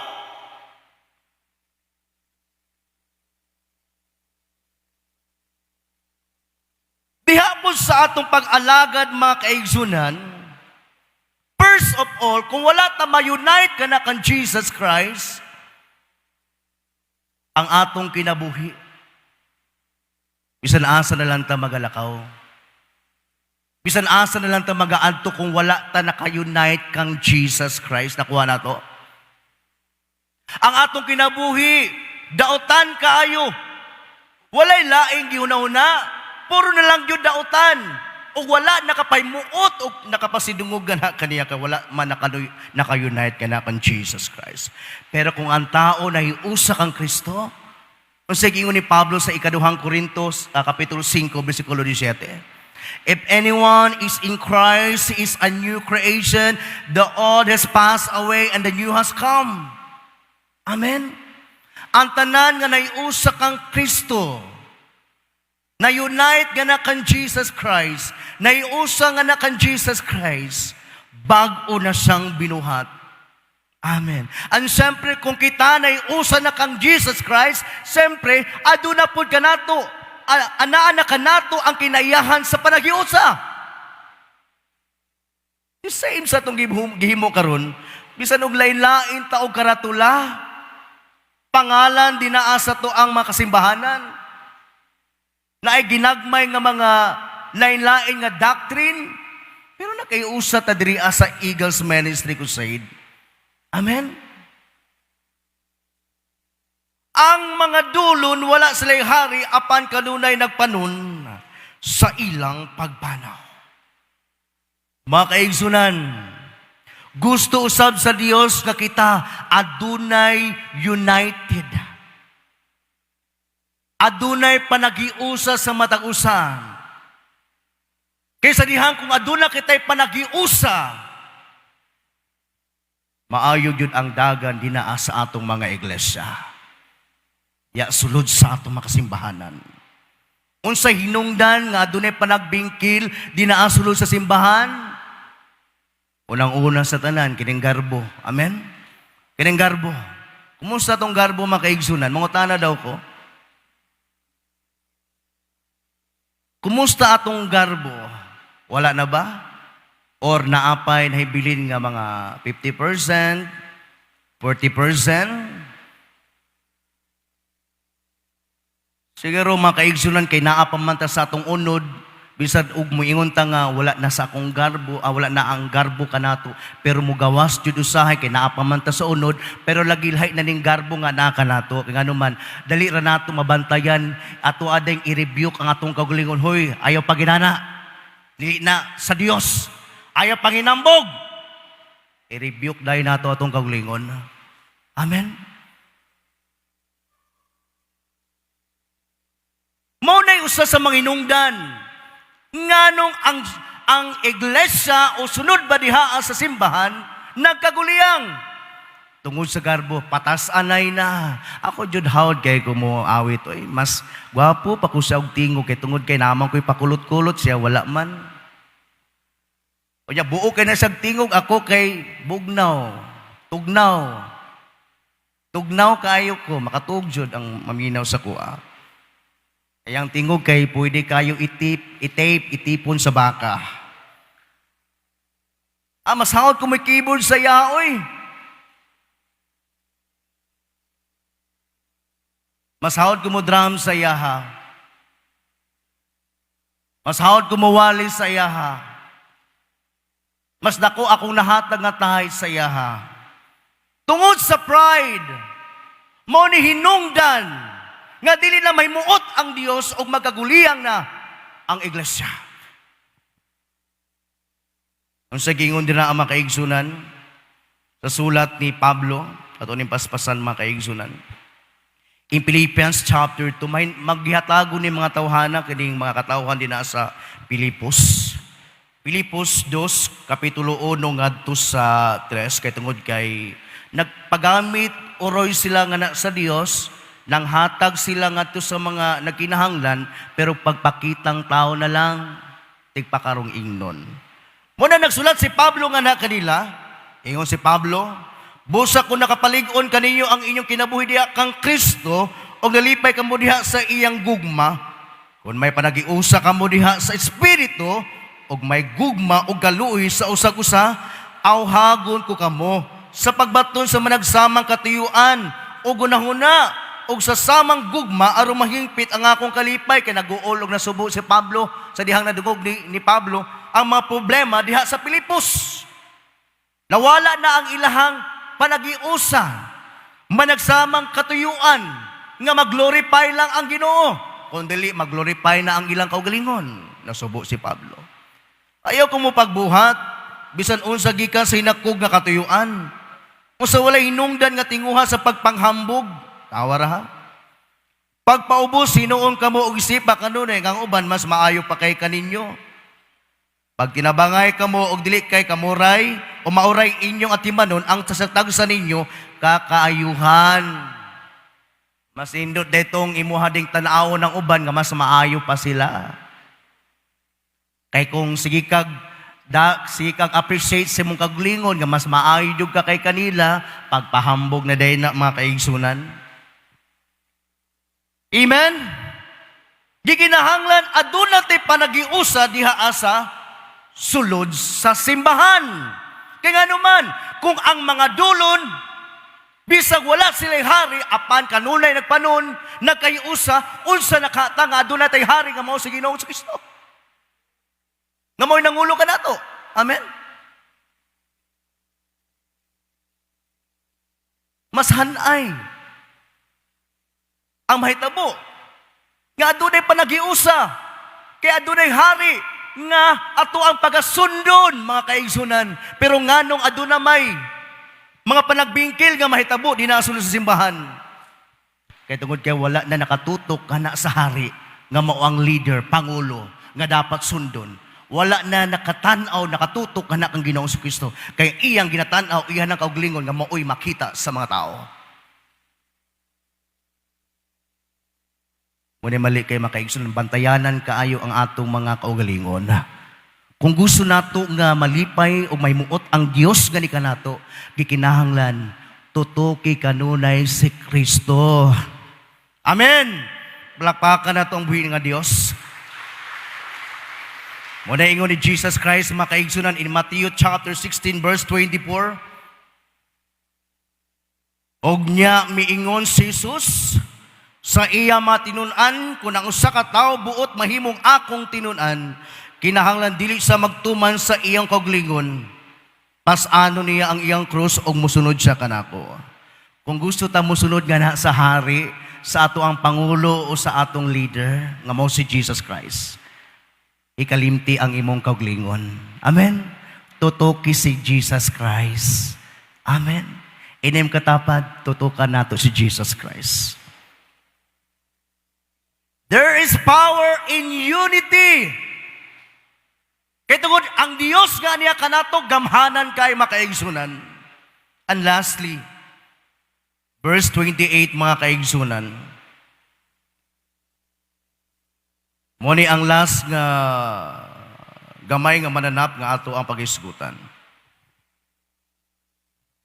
Diha po sa atong pag-alagad, mga kaigsunan, first of all, kung wala ta ma-unite ka na kan Jesus Christ, ang atong kinabuhi, bisan asa na lang ta magalakaw. Bisan asa na lang ta magaadto kung wala ta naka-unite kang Jesus Christ. Nakuha na to. Ang atong kinabuhi, daotan kaayo. Walay laing gihuna-huna. Puro na lang yun daotan. O wala nakapaymuot o nakapasidungog na kaniya ka wala man naka-unite ka na kang Jesus Christ. Pero kung ang tao nahiusa kang Kristo, kung sa giingon ni Pablo sa ikaduhang Korintos, Kapitulo 5, versikulo 17, "If anyone is in Christ, he is a new creation. The old has passed away and the new has come." Amen? Ang tanan nga naiusa kang Kristo, na-unite nga na kang Jesus Christ, naiusa nga na kang Jesus Christ, bag-o na siyang binuhat. Amen. And siyempre, kung kita naiusa na kang Jesus Christ, siyempre, aduna pud kanato, anaa na kanato ang kinaiyahan sa panaghiusa. The same sa atong gihimo karon, bisan og lain-lain ta og karatula, pangalan dinaa sa to ang mga kasimbahanan, na ay ginagmay nga mga lain-lain nga doctrine, pero nakaiusa ta diri sa Eagles Ministry Crusade. Amen? Ang mga dulon, wala sila'y hari, apan kanunay nagpanon sa ilang pagpanaw. Mga kaigsunan, gusto usab sa Dios nga kita adunay united. Adunay panaghiusa sa matag usa. Kaysa dihang kung aduna kita'y panaghiusa, maayo gyud ang dagan dinaa sa atong mga iglesia. Ya sulod sa atong makasimbahanan. Unsay hinungdan nga adunay panagbingkil dinaa sulod sa simbahan? Unang-una sa tanan, kining garbo. Amen? Kining garbo. Kumusta tong garbo, mga kaigsunan? Mangutana daw ko. Kumusta atong garbo? Wala na ba? Or naapay nahibilin nga mga 50%, 40%? Siguro, mga kaigsunan, kay naa pa man ta sa atong unod, bisan og moingon ta nga wala na sa akong garbo, wala na ang garbo kanato, pero mugawas jud usahay kay naa pa man ta sa unod, pero lagi lahi na ning garbo nga naa kanato. Kay ngano man dali ra nato mabantayan, ato adeng i-rebuke ang atong kaugalingon, "Hoy, ayaw pa ginana. Dili na sa Dios." Ayaw panginambog. I-rebuke dahil nato atong kaugalingon. Amen. Mao na'y usa sa mga hinungdan nganong ang iglesia o sunod ba diha sa simbahan nagkaguliyang tungod sa garbo, patas anay na. Ako jud, hawd kay ko mo awit, oy. Mas gwapo pa ko siya og tingog kay tungod kay naman ko'y pakulot-kulot, siya wala man. Unya buo kay na siyang tingog, ako kay bugnaw, tugnaw. Tugnaw kaayo ko, makatuog jud ang maminaw sa kuha. Ayang tingog kay pwede kayo itip, itape, itipon sa baka. Ah, mas hawd ko may keyboard sa yaoy. Mas hawd ko mo drum sa iyaha. Mas hawd ko mo wali sa iyaha. Mas dako akong nahatag nga tahay sa iyaha. Tungod sa pride, mao ni hinungdan nga dili na may muot ang Dios og magkaguliyang na ang iglesia. Unsa gingon dira ang mga kaigsunan sa sulat ni Pablo ato ning paspasan, mga kaigsunan? In Philippians chapter 2, may maghihatago ni mga tawhana kining mga katawhan din sa Pilipos. Pilipos 2, kapitulo 1 ngadto sa 3, kay tungod kay nagpagamit uroy sila nga na sa Dios, nang hatag sila ngadto sa mga nagkinahanglan, pero pagpakitang tao na lang, tigpakarong ingnon. Muna nagsulat si Pablo nga na kanila, ingon si Pablo, "Busa kung nakapalig-on kaninyo ang inyong kinabuhi diha kang Kristo, o nalipay kamo diha sa iyang gugma, kung may panagiusa kamo diha sa Espiritu, ug may gugma ug kaluoy sa usag-usa, awhagon ko kamo sa pagbaton sa managsamang katuyuan ug hunahuna ug sa samang gugma aron mahingpit ang akong kalipay." Kay naguol og nasubo si Pablo sa dihang nadungog ni Pablo ang mga problema diha sa Pilipos. Nawala na ang ilahang panagiusa, managsamang katuyuan nga mag-glorify lang ang Ginoo. Kung dili, mag-glorify na ang ilang kaugalingon. Nasubo si Pablo. "Ayaw ko mo pagbuhat, bisan unsa gikan sa hinakog nga katuyuan. Kung sa walay hinungdan nga tinguha sa pagpanghambog, tawa ra ha. Pagpaubos, hinuon kamo og isipa kanunay, ang uban mas maayo pa kay kaninyo. Pag tinabangay kamo og dili kay kamuray o mauray inyong atimanon ang sasatagsa ninyo kakaayuhan." Mas indot detong imuha ding tan-awon ng uban nga mas maayo pa sila. Kay kung sige kag appreciate sa imong kaglingon nga mas maayo jud ka kay kanila, pagpahambog na day na, mga kaigsunan. Amen? Gikinahanglan aduna tay panagiusa diha asa sulod sa simbahan. Kay nganuman, kung ang mga dulon, bisag wala sila'y hari, apan kanunay nagpanon, nagkayusa, unsa nakata nga aduna tay hari nga mao si Ginoong Kristo? Nga mao'y nangulo kanato. Amen? Mas hanay ang mahitabo nga adunay panagiusa, kay adunay hari nga ato ang pagasundon, mga kaigsunan. Pero nganong aduna may mga panagbingkil nga mahitabo di na sulod sa simbahan? Kay tungod kay wala na nakatutok kana sa hari nga mao ang leader, pangulo nga dapat sundon. Wala na nakatan-aw, nakatutok kana kang Ginoong Kristo, kay iyang ginatan-aw iya nang kauglingon nga maoy makita sa mga tao. Muna mali kay makaigsoon, bantayanan kaayo ang atong mga kaugalingon. Kung gusto nato nga malipay o mahimuot ang Dios nga ni kanato, gikinahanglan tutuki kanunay si Kristo. Amen. Palakpakan nato ang buhi nga Dios. Muna ingon ni Jesus Christ, mga kaigsunan, in Matthew chapter 16 verse 24. Og nya miingon si Jesus sa iya matinun-an, "Kung ang usa ka tawo buot mahimong akong tinun-an, kinahanglan dili sa magtuman sa iyang kauglingon. Pas-ano niya ang iyang krus ug musunod siya kanako." Kung gusto ta musunod nga na sa hari, sa ato ang pangulo o sa atong leader nga mao si Jesus Christ, ikalimti ang imong kauglingon. Amen. Tutuki si Jesus Christ. Amen. Inim katapad, tutukan nato si Jesus Christ. There is power in unity. Kay tungod ang Dios nga niya kanato gamhanan kay, makaigsunan. And lastly, verse 28, mga kaigsunan. Mao ni ang last nga gamay nga mananap nga ato ang pagisgutan.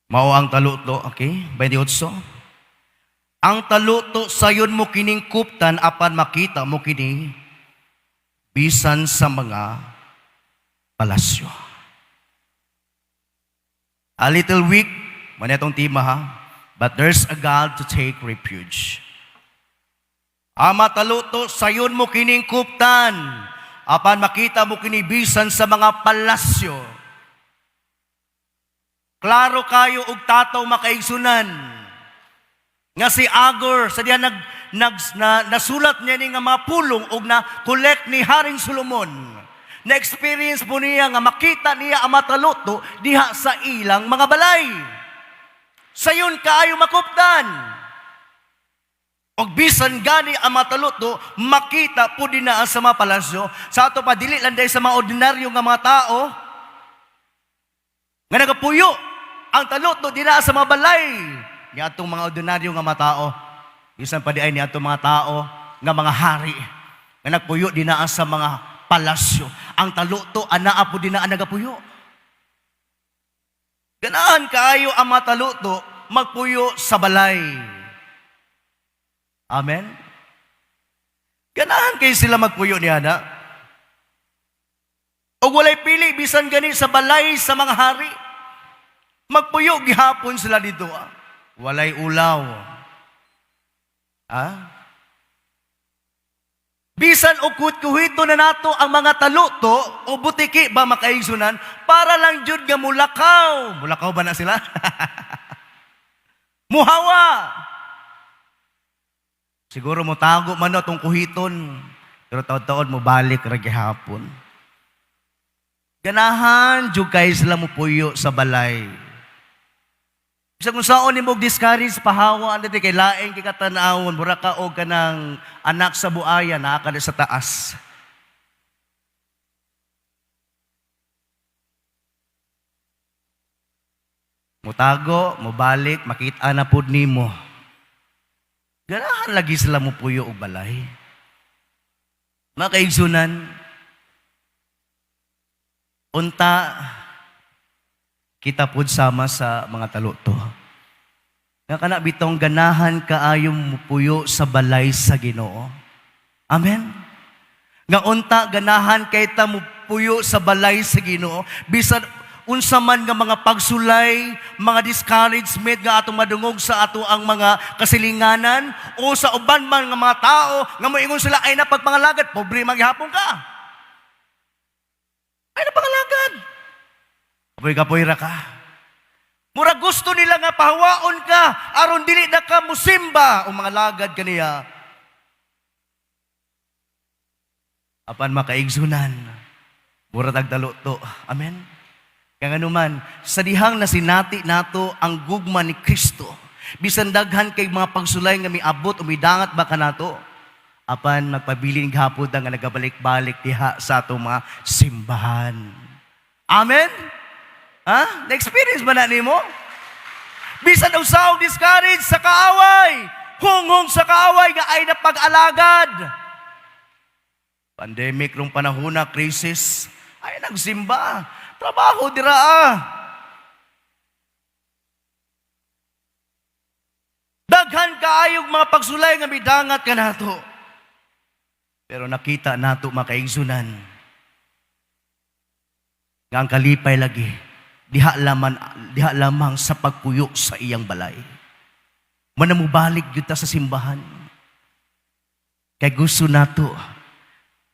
Mao ang taluto, okay? 28. Ang taluto, sayon mo kining kuptan apan makita mo kini bisan sa mga palasyo. A little weak, man itong tema ha, but there's a God to take refuge. Ama taluto, sayon mo kining kuptan, apan makita mo kini bisan sa mga palasyo. Klaro kayo og tataw, makaigsunan. Nga si Agur, sa diya nag, nag, na, nasulat niya ni nga mga pulong og na collect ni Haring Solomon. Na-experience po niya nga makita niya ang mataluto diha sa ilang mga balay. Sayon kaayo makuptan. Og bisan gani ang mataluto, makita po din na sa mga palasyo. Sa ato pa, dili lang dahil sa mga ordinaryo nga mga tao nga nagapuyo ang taluto dinaa sa mga balay ni atong mga ordinaryo nga mga tao. Bisan pa di ay ni atong mga tao nga mga hari nga nagpuyo dinaa sa mga palasyo. Ang taluto anaa po dinaa nagapuyo. Ganahan kaayo ang mga taluto magpuyo sa balay. Amen? Ganahan kay sila magpuyo niya na. O walay pili, bisan gani sa balay sa mga hari. Magpuyo gihapon sila dito. Ah. Walay ulaw. Ah? Bisan og kuhito na nato ang mga taluto o butiki ba, makaigsunan, para lang jud nga mulakaw. Mulakaw ba na sila? Muhawa. Siguro mo tago man atong kuhiton, pero taod-taod mo balik ra gihapon. Ganahan jud kay sila mo puyo sa balay. Bisag kung saon nimo discourage, pahawa ang dito kay laing kay katanawon, mura ka og kanang anak sa buaya naa ka sa taas. Mutago, mobalik, makita na pud nimo. Ganahan lagi sila mo puyo og balay. Mga kaigsunan, unta kita pud sama sa mga taluto. Nga kana bitong ganahan kaayo mupuyo sa balay sa Ginoo. Amen. Nga unta ganahan kay ta mupuyo sa balay sa Ginoo bisan unsa man nga mga pagsulay, mga discouragement nga atong madungog sa ato ang mga kasilinganan o sa uban man nga mga tao nga moingon sila ay napagpangalagad, pobre maghapon ka. Ay napangalagad. Kapoy-kapoy ra ka. Mura gusto nila nga pahawaon ka aron dili na ka musimba o mga lagad kaniya. Apan makaigsunan, mura tag to. Amen. Kaya nganuman, sa dihang nasinati nato ang gugma ni Kristo, bisan daghan kay mga pagsulay nga miabot o midangat ba kanato, apan magpabilin gihapon nga nagabalik-balik diha sa atong mga simbahan. Amen? Ha? Na-experience ba na nimo? Bisan usaw discourage sa kaaway, hunghong sa kaaway nga ay napag-alagad. Pandemic rong panahon na crisis, ay nagsimba. Trabaho dira ah. Daghan kaayog mga pagsulay nga midangat kanato. Pero nakita nato, makaigsunan, nga ang kalipay lagi diha lamang sa pagpuyo sa iyang balay. Manamubalik gyud ta sa simbahan. Kay gusto nato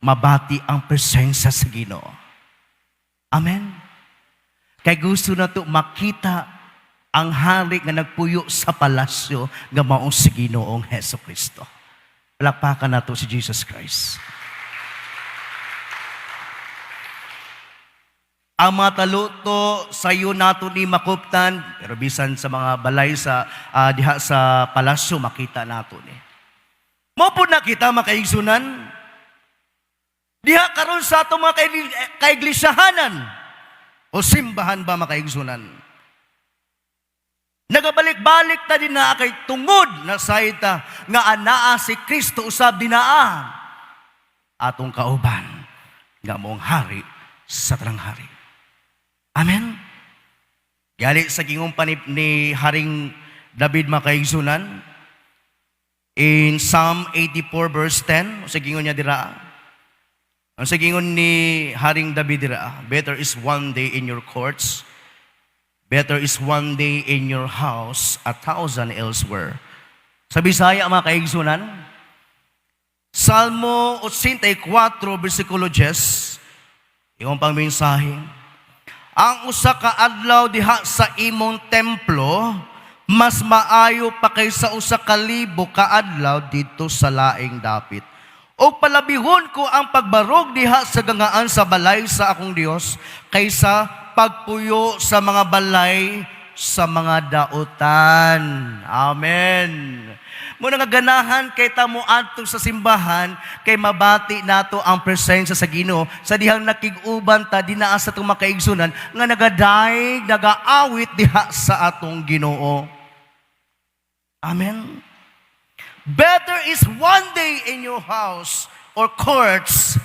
mabati ang presensya sa Ginoo. Amen. Kay gusto nato makita ang hari nga nagpuyo sa palasyo nga mao si Ginoong Heso Kristo. Palakpakan nato si Jesus Christ. Ang mga taluto sayo nato ni makuptan, pero bisan sa mga balay sa diha sa palasyo makita nato ni. Mao pud na kita, makaigsunan. Diha karon sa atong mga kaiglisyahanan o simbahan ba, makaigsunan. Nagabalik-balik ta dinaa kay tungod na ta nga anaa si Kristo usab dinaa atong kauban nga maong hari sa tanang hari. Amen. Gali sa gingon pa ni Haring David, makaigsunan, in Psalm 84 verse 10, sa gingon niya dira. Ang sa gingon ni Haring David dira, "Better is one day in your courts, better is one day in your house, 1,000 elsewhere." Sa Bisaya, mga kaigsunan, Salmo 84, versikulo 10, imong pang mensahe, "Ang usa ka adlaw diha sa imong templo, mas maayo pa kaysa 1,000 ka adlaw didto sa laing dapit. O palabihon ko ang pagbarog diha sa gangaan sa balay sa akong Dios kaysa pagpuyo sa mga balay sa mga dautan." Amen. Muna nga ganahan kay ta mo adto sa simbahan kay mabati nato ang presensya sa Ginoo sa dihang nakig-uban ta dinaa sa atong makaigsunan nga nagadayeg, nagaawit diha sa atong Ginoo. Amen. Better is one day in your house or courts.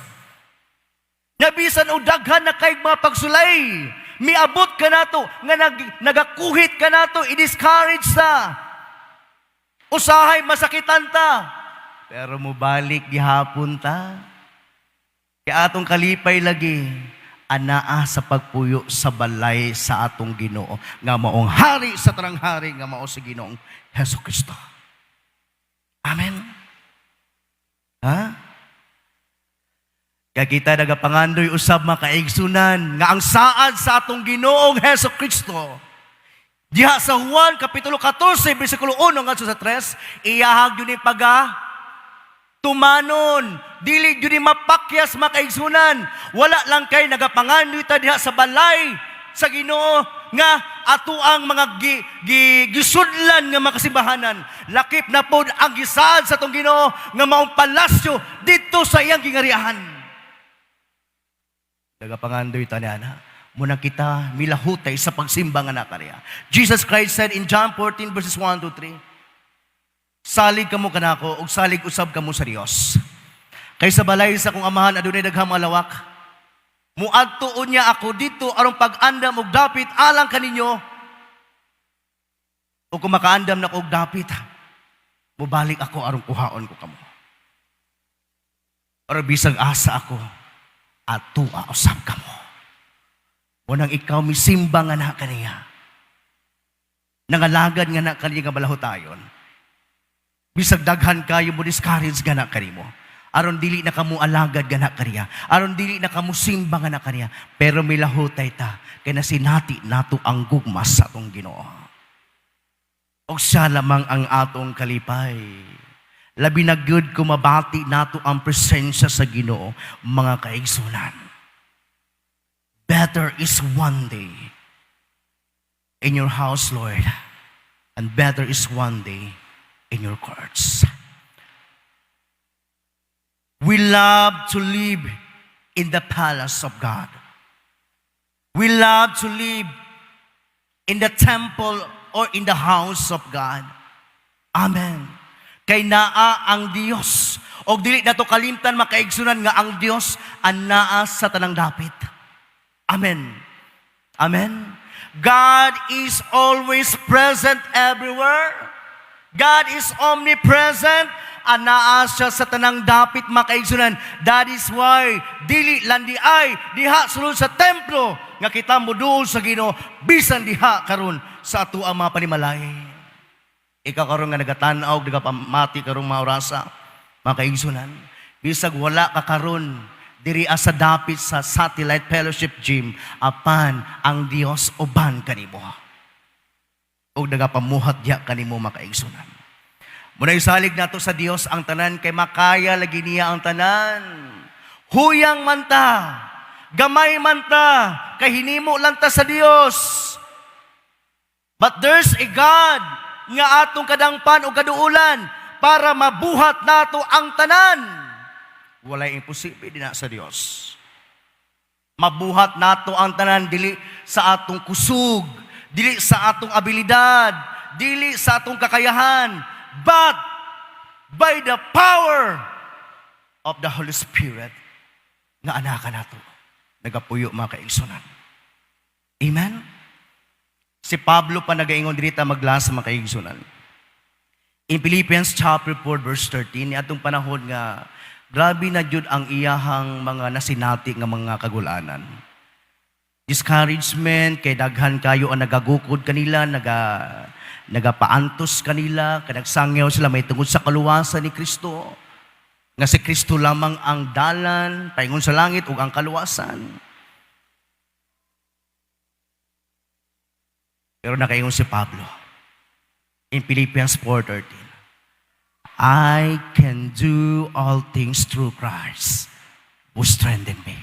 Nga bisan og daghan na kay mga pagsulay, miabot ka nato nga nagakuhit ka nato, i-discourage ta. Usahay masakitan ta. Pero mubalik gihapon ta. Kaya atong kalipay lagi anaa sa pagpuyo sa balay sa atong Ginoo nga maong hari sa tanang hari, nga mao si Ginoong Hesus Kristo. Amen. Ha? Kaya kita nagapangandoy usab, makaigsunan, nga ang saad sa atong Ginoong Hesus Kristo diha sa Juan kapitulo 14 bersikulo 1 ngadto sa 3, iyahag yun ni paga tumanon, dili jud ni mapakyas, makaigsunan. Wala lang kay nagapangandoy ta diha sa balay sa Ginoo nga ato ang mga gisudlan nga makasimbahanan. Lakip na pod ang gisaad sa atong Ginoo nga maong palasyo didto sa iyang gingarian. Nagapangandoy ta niana. Muna kita milahutay sa pagsimba nga nakariya. Jesus Christ said in John 14 verses 1 to 3, "Salig kamo kanako ug salig usab kamo sa Dios. Kay sa balay sa akong amahan adunay daghang mga lawak. Muadto unya ako didto aron pag-andam og dapit alang kaninyo. Ug kung makaandam na ko og dapit, mubalik ako aron kuhaon ko kamo." Pero bisag asa ako, atua usab kamo. Munang ikaw misimba nga na kaniya. Nangalagad nga na kaniya nga balahutayon. Bisag daghan kayo mo discourage nga na kanimo. Aron dili na kamo alagad nga na kaniya. Aron dili na kamo simba nga na kaniya. Pero milahutay ta kay nasinati nato ang gugma sa atong Ginoo. Og siya lamang ang atong kalipay. Labi na gyud kung mabati nato ang presensya sa Ginoo, mga kaigsunan. Better is one day in your house, Lord, and better is one day in your courts. We love to live in the palace of God. We love to live in the temple or in the house of God. Amen. Kay naa ang Dios. Og dili nato kalimtan, makaigsunan, nga ang Dios anaa sa tanang dapit. Amen. Amen. God is always present everywhere. God is omnipresent. Anaa siya sa tanang dapit, makaigsunan. That is why dili lang diay diha sulod sa templo nga kita moduol sa Ginoo, bisan diha karon sa ato ang mga panimalay. Ikaw karon nga nagatan-aw, nagapamati karong mga orasa, mga kaigsunan, bisag wala ka karon diri sa dapit sa Satellite Fellowship Gym, apan ang Dios uban kanimo. Og nagapamuhat diha kanimo, makaigsunan. Muna isalig nato sa Dios ang tanan kay makaya lagi niya ang tanan. Huyang man ta, Gamay man ta, kay hinimo lang ta sa Dios. But there's a God nga atong kadangpan o kaduulan para mabuhat nato ang tanan. Walay imposible dinha sa Dios. Mabuhat nato ang tanan dili sa atong kusog, dili sa atong abilidad, dili sa atong kakayahan, but by the power of the Holy Spirit nga anaa kanato nagapuyo, mga kaigsunan. Amen? Si Pablo pa nagaingon diri ta maglas, mga kaigsunan. In Philippians chapter 4 verse 13, atong panahon nga grabe na jud ang iyahang mga nasinati nga mga kagulanan. Discouragement kay daghan kayo ang nagagukod kanila, nagapaantos kanila, kay nagsangyaw sila may tungod sa kaluwasan ni Kristo. Nga si Kristo lamang ang dalan paingon sa langit ug ang kaluwasan. Pero nakaingon si Pablo in Philippians 4:13, "I can do all things through Christ who strengthened me."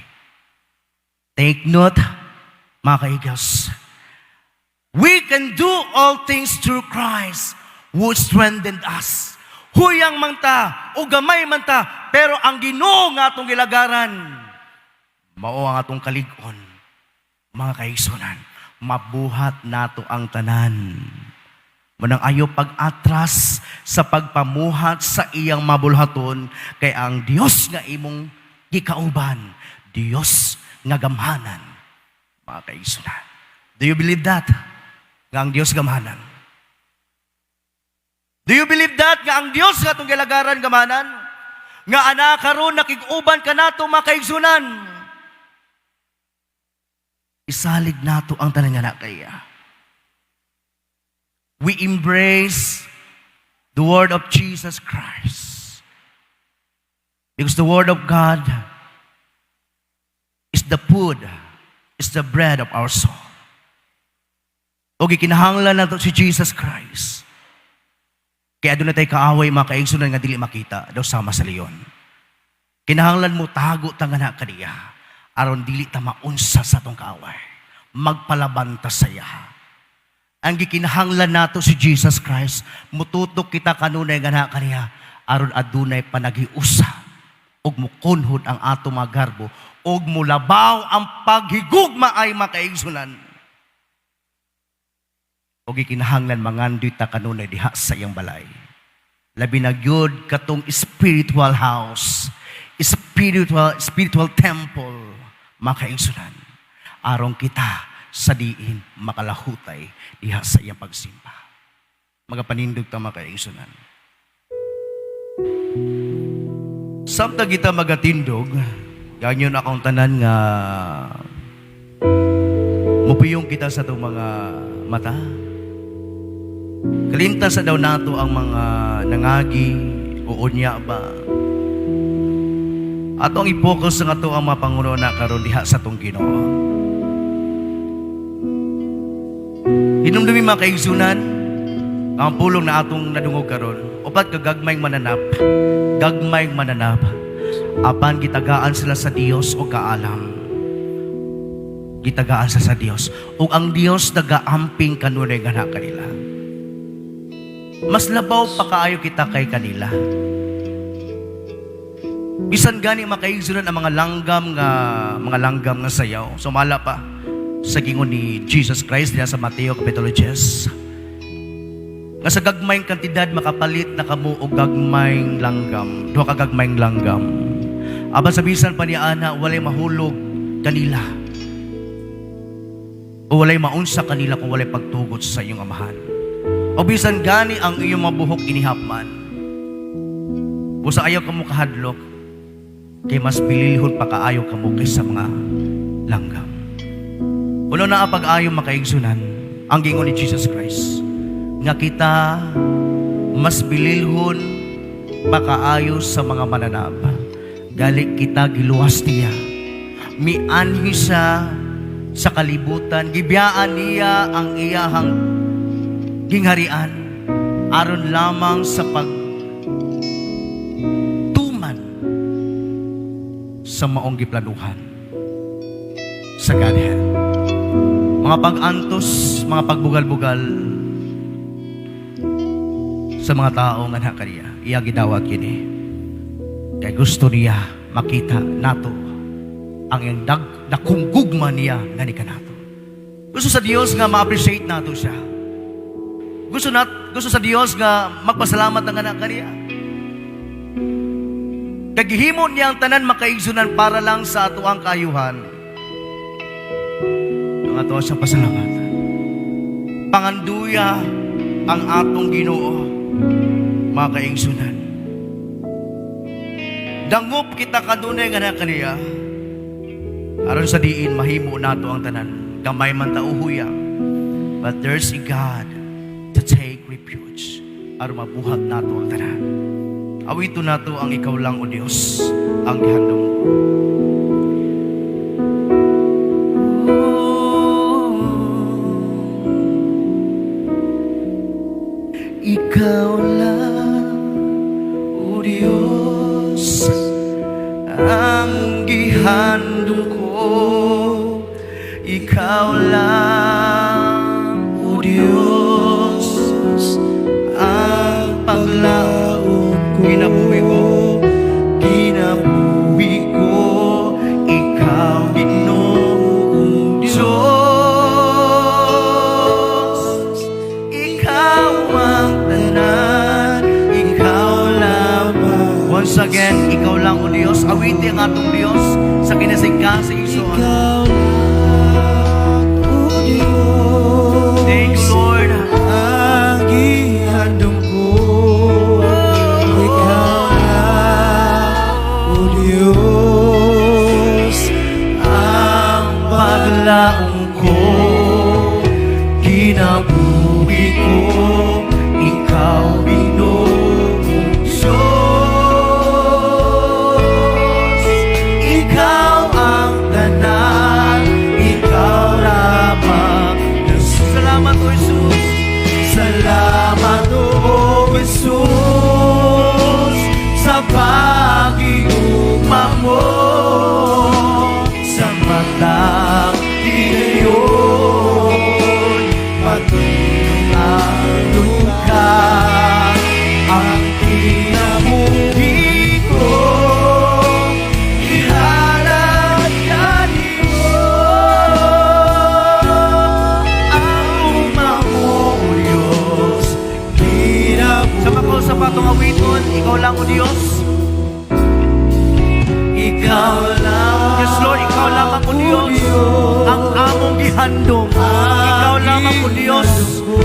Take note, mga kaigos. We can do all things through Christ who strengthened us. Huyang man ta o gamay man ta, pero ang Ginoo nga atong gilagaran, mao ang atong kalig-on. Mga kaigsunan, mabuhat nato ang tanan. Mao nang ayaw pag-atras sa pagpamuhat sa iyang mabulhaton kay ang Dios nga imong gikauban, Dios nga gamhanan. Mga kaigsunan. Do you believe that? Nga ang Dios gamhanan. Do you believe that? Nga ang Dios nga atong gilagaran gamhanan? Nga anaa karon nakig-uban kanato, mga kaigsunan. Isalig nato ang tanan nga naa kaniya. We embrace the word of Jesus Christ. Because the word of God is the food, is the bread of our soul. O gikinahanglan nato si Jesus Christ. Kaya aduna tay kaaway, mga kaigsunan, nga dili makita daw sama sa leon. Kinahanglan mo tago ta nga na kaniya aron dili ta maunsa sa atong kaaway. Magpalaban ta sa iya. Ang gikinahanglan nato si Jesus Christ, mututok kita kanunay nga naa kaniya aron adunay panaghiusa ug mukunhod ang ato mga garbo ug mulabaw ang paghigugma ay makaigsunan. O gikinahanglan mangandoy ta kanunay diha sa iyang balay. Labi na gyud katong spiritual house, spiritual temple, makaigsunan. Aron kita sa diin makalahutay diha sa iyang pagsimba. Magapanindog ta, mga kaigsunan. Samtang kita magatindog, ganyon akong tanan nga mupiyong kita sa atong mga mata. Kalimtan sa daw nato ang mga nangagi o unya ba. Ato ang i-focus sa ato ang mga panguna karon diha sa atong Ginoo. Hinumdumi, mga kaigsunan, ang pulong na atong nadungog karon, upat ka gagmayng mananap, gagmayng mananap, apan gitagaan sila sa Dios og kaalam. Gitagaan sila sa Dios. Ug ang Dios nagaamping kanunay nga na kanila. Mas labaw pa kaayo kita kay kanila. Bisan gani, makaigsunan, ang mga langgam nga sayaw. Sumala pa sa gingon ni Jesus Christ diya sa Mateo Kapitulo 10. Nga sa gagmayng kantidad makapalit na kamo og gagmayng langgam, duha ka gagmayng langgam. Apan sa bisan pa niya ana, walay mahulog kanila. O walay maunsa kanila kung walay pagtugot sa iyong amahan. O bisan gani ang iyong mabuhok inihap man. Busa ayaw kamo kahadlok, kay mas bililhon pa kaayo kamo kaysa mga langgam. Uno na ang pag-ayo, makaigsunan, ang gingon ni Jesus Christ nga kita mas bililhon pa kaayo sa mga mananap. Gali kita giluwas niya. Mianhi siya sa kalibutan, gibiyaan niya ang iyahang gingharian aron lamang sa pagtuman sa maong giplanuhan. sa Godhead. Mga pag-antos, mga pagbugal-bugal sa mga tao nga kaniya, iya gidawat kini. Kay gusto niya makita nato ang iyang dakong gugma niya nga ni kanato. Gusto sa Dios nga ma-appreciate nato siya. Gusto sa Dios nga magpasalamat ang anak kaniya. Kay gihimo niya ang tanan, mga kaigsunan, para lang sa ato ang kaayuhan. Ang ato siyang pasalamat. Panganduya ang atong Ginoo, mga kaigsunan. Dangop kita kanunay nga na kaniya. Aron sa diin mahimo nato ang tanan. Gamay man ta o huyang. But there's a God to take refuge aron mabuhat nato ang tanan. Awito nato ang "Ikaw Lang, O Diyos, ang Gihandom Ko." Oh, ikaw lang, O Diyos, ang gihandom ko. Ikaw lang, O Diyos, ang paglaom ko. Kinabuhi ko, kinabuhi ko, ikaw, Ginoong Diyos. Ikaw ang tanan, ikaw lamang. Once again, "Ikaw Lang, O Diyos." Awiti ang atong Diyos sa kinasingkasing, igsoon. Ikaw lang, O Diyos, Thank you, Lord. ang gihandom ko. Ikaw lang, O Diyos, ang Paglaom ko, kinabuhi ko, ikaw, Ginoong Diyos. Ikaw ang tanan, ikaw lamang. Salamat, O Jesus. Salamat, O Jesus, sa pag-iugma mo sa matag higayon. Matinuod ka, ang kinabuhi ko, ihalad kanimo. Ang gugma mo, O Diyos. Kinabuhi Sa mga sa patong awiton, "Ikaw Lang, O Diyos." Ikaw lang, Yes, Lord, ikaw lamang, O Diyos, ang among gihandom. Ikaw lamang, O Diyos,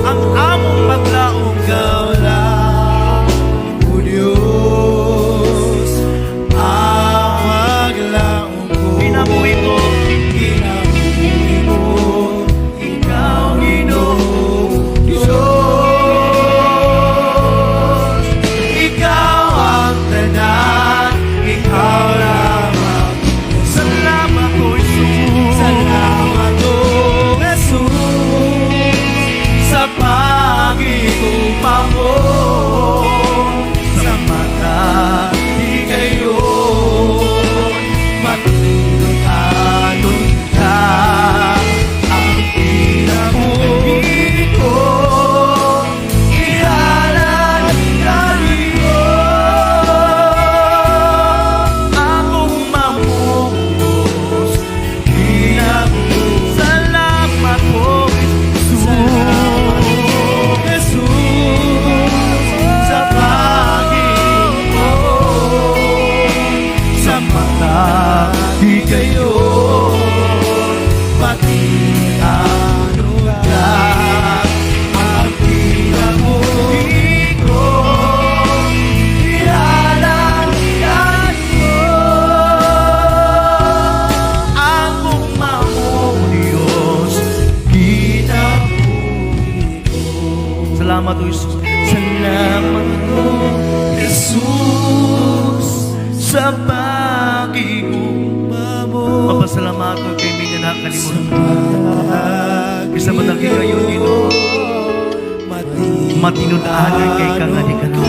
ang among paglaom. Ikaw lang, O Diyos, ang paglaom ko. Kinabuhi ko, Kinabuhi ko, ikaw, Ginoong Diyos. Ikaw ang tanan, ikaw lamang. Salamat, O Jesus. Salamat, O Jesus, sa pag-iugma mo sa matag higayon. Matinuod ka, ang kinabuhi ko, ihalad kanimo. Ang gugma mo, Diyos. Kinabuhi. Salamat, O Jesus. Jesus, sa pag-iugma sa matag higayon. Matinuod ka, ang kinabuhi ko, ihalad kanimo. Ang gugma mo, Diyos. Kinabuhi ko. Salamat, O Jesus. Salamat, O Jesus, sa pag-iugma mo. Mapasalamatan kay mi nga nakalimutan. Bisa matag higayon, Ginoo. Matinud-anan kay ka nga di ka na.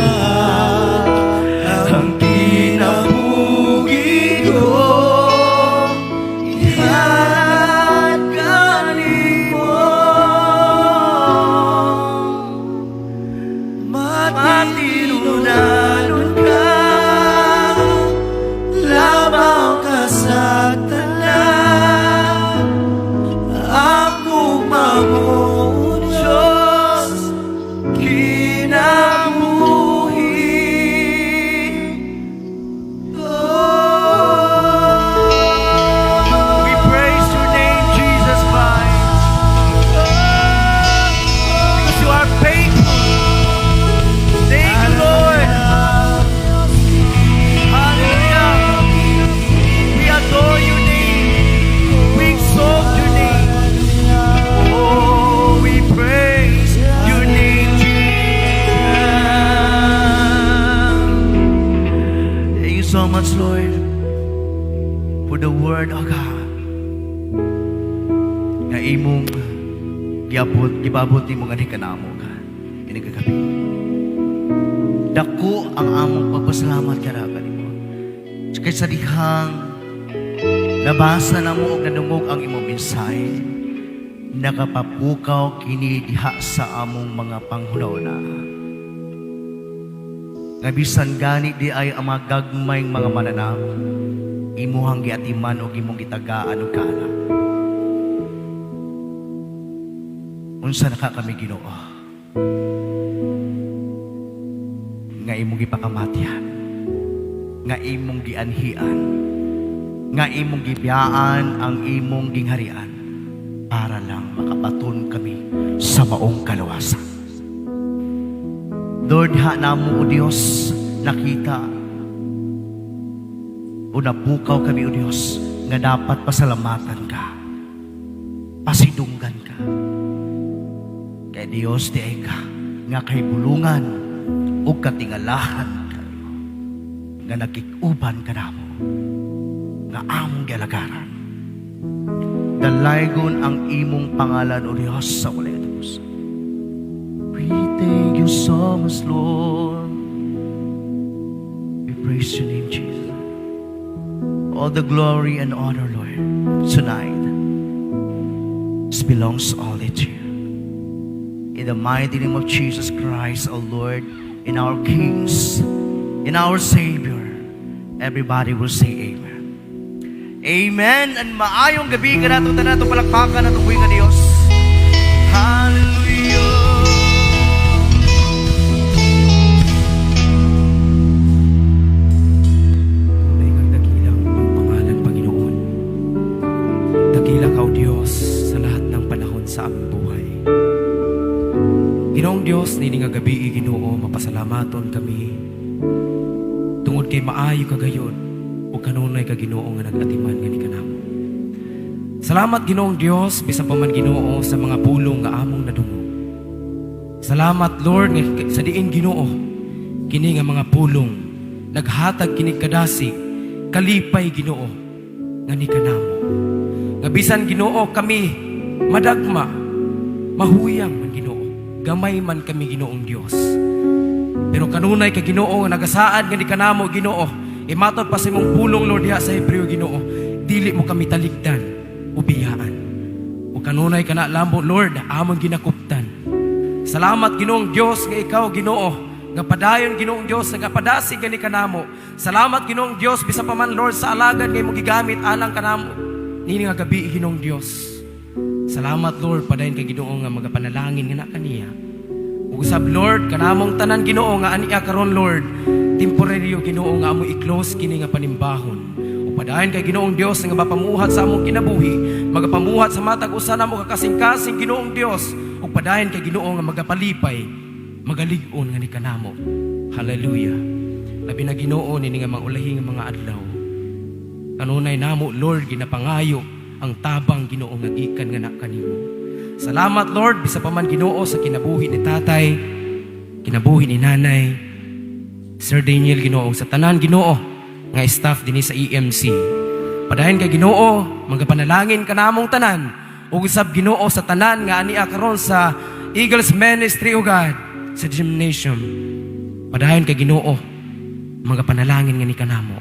Ang kinabuhi ko, ihalad Nga imong giabot, gibabot nimo nganhi kanamo ka. Ini kagabi. Dako ang among pagpasalamat kana kanimo. Kay sa dihang nabasa namo og nadungog ang imong mensahe, nakapapukaw kini diha sa among mga panghuna. Nga bisan gani di ay ang mga gagmayng mga mananap, imuhang giatiman og imong gitagaan og kaalam. Unsa na ka kami, Ginoo, nga imong gipakamatyan, nga imong gianhian, nga imong gibiyaan ang imong gingharian para lang makabaton kami sa maong kaluwasan. Lord, ha namo, O Dios, nakita o napukaw kami, O Dios, nga dapat pasalamatan ka, pasidunggan ka. Kay Dios di ay ka, nga kay bulungan o katingalahan kayo, nga nakikuban ka namo, nga among gialagaran. Dalaygon ang imong pangalan, O Dios, sa walay katapusan. We thank you so much, Lord. We praise your name, Jesus. All the glory and honor, Lord, tonight, this belongs only to you. In the mighty name of Jesus Christ, our Lord, in our Kings, in our Savior, everybody will say amen. Amen. And maayong gabi kanato tanan, ato palakpakan atong buhi nga Dios. Hallelujah. Tunay ngang dakilang iyong pangalan, Panginoon. Dakila ka, O Diyos, sa lahat ng panahon sa aming buhay. Ginoong Diyos, nini nga gabi, Ginoo, mapasalamaton kami. Tungod kay maayo ka gayod, o kanunay ka, Ginoo, nga nag-atiman nga ni kanamo. Salamat, Ginoong Diyos, bisan pa man, Ginoo, sa mga pulong nga among nadungog. Salamat, Lord, nga sa diin, Ginoo, kini nga mga pulong naghatag kinig kadasig, kalipay, Ginoo, nga ni kanamo. Nga bisan, Ginoo, kami madagma, mahuyang man, Ginoo, gamay man kami, Ginoong Dios. Pero kanunay ka, Ginoo, nga nagasaad nga ni kanamo, Ginoo, imatod pa sa imong pulong, Lord, diha sa Hebreo, Ginoo, dili mo kami talikdan o biyaan. O kanunay ka na lambo, Lord, among ginakuptan. Salamat, Ginoong Dios, nga ikaw, Ginoo, nga padayon, Ginoong Dios, nga padasig gani kanamo. Salamat, Ginoong Dios, bisan pa man, Lord, sa alagad nga imong gigamit alang kanamo nini nga gabi, Ginoong Dios. Salamat, Lord, padayon kay Ginoo nga magapanalangin nga na kaniya. Ug usab, Lord, kanamong tanan, Ginoo, nga ania karon, Lord, temporaryo, Ginoo, nga amo i-close kini nga panimbahon. Ug padayon kay Ginoong Dios nga mapamuhat sa among kinabuhi, magapamuhat sa matag usa namo ka kasing-kasing, Ginoong Dios, ug padayon kay Ginoo nga magapalipay, magalig-on nga ni kanamo. Hallelujah. Labi na, Ginoo, nini nga mga ulahi nga mga adlaw. Kanunay namo, Lord, ginapangayo ang tabang, Ginoo, nga gikan nga na kanimo. Salamat, Lord, bisa pa man, Ginoo, sa kinabuhi ni tatay, kinabuhi ni nanay, Sir Daniel, Ginoo, sa tanan, Ginoo, nga staff dinhi sa EMC. Padayon kay Ginoo, magapanalangin kanamong tanan ug usab, Ginoo, sa tanan nga ania karon sa Eagles Ministry, o God, sa gymnasium. Padayon kay Ginoo, magapanalangin nga ni kanamo.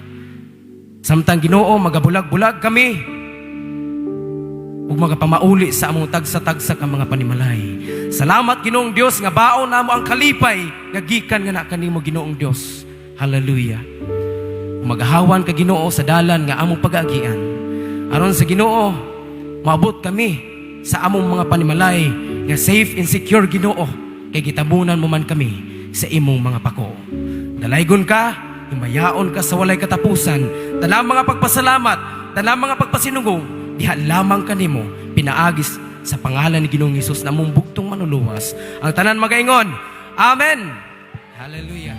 Samtang, Ginoo, magabulag-bulag kami ug magapamauli sa among tagsa-tagsa ka mga panimalay. Salamat, Ginoong Dios, nga baon namo ang kalipay nga gikan nga na kanimo, Ginoong Dios. Hallelujah. Magahawan ka, Ginoo, sa dalan nga among pag-agian. Aron sa Ginoo, maabot kami sa among mga panimalay nga safe and secure, Ginoo, kay gitabunan mo man kami sa imong mga pako. Dalaygon ka, himayaon ka sa walay katapusan. Tanang mga pagpasalamat, tanang mga pagpasinugong, diha lamang kanimo pinaagis sa pangalan ni Ginoong Hesus na among bugtong manluluwas. Ang tanan magaingon, Amen. Hallelujah.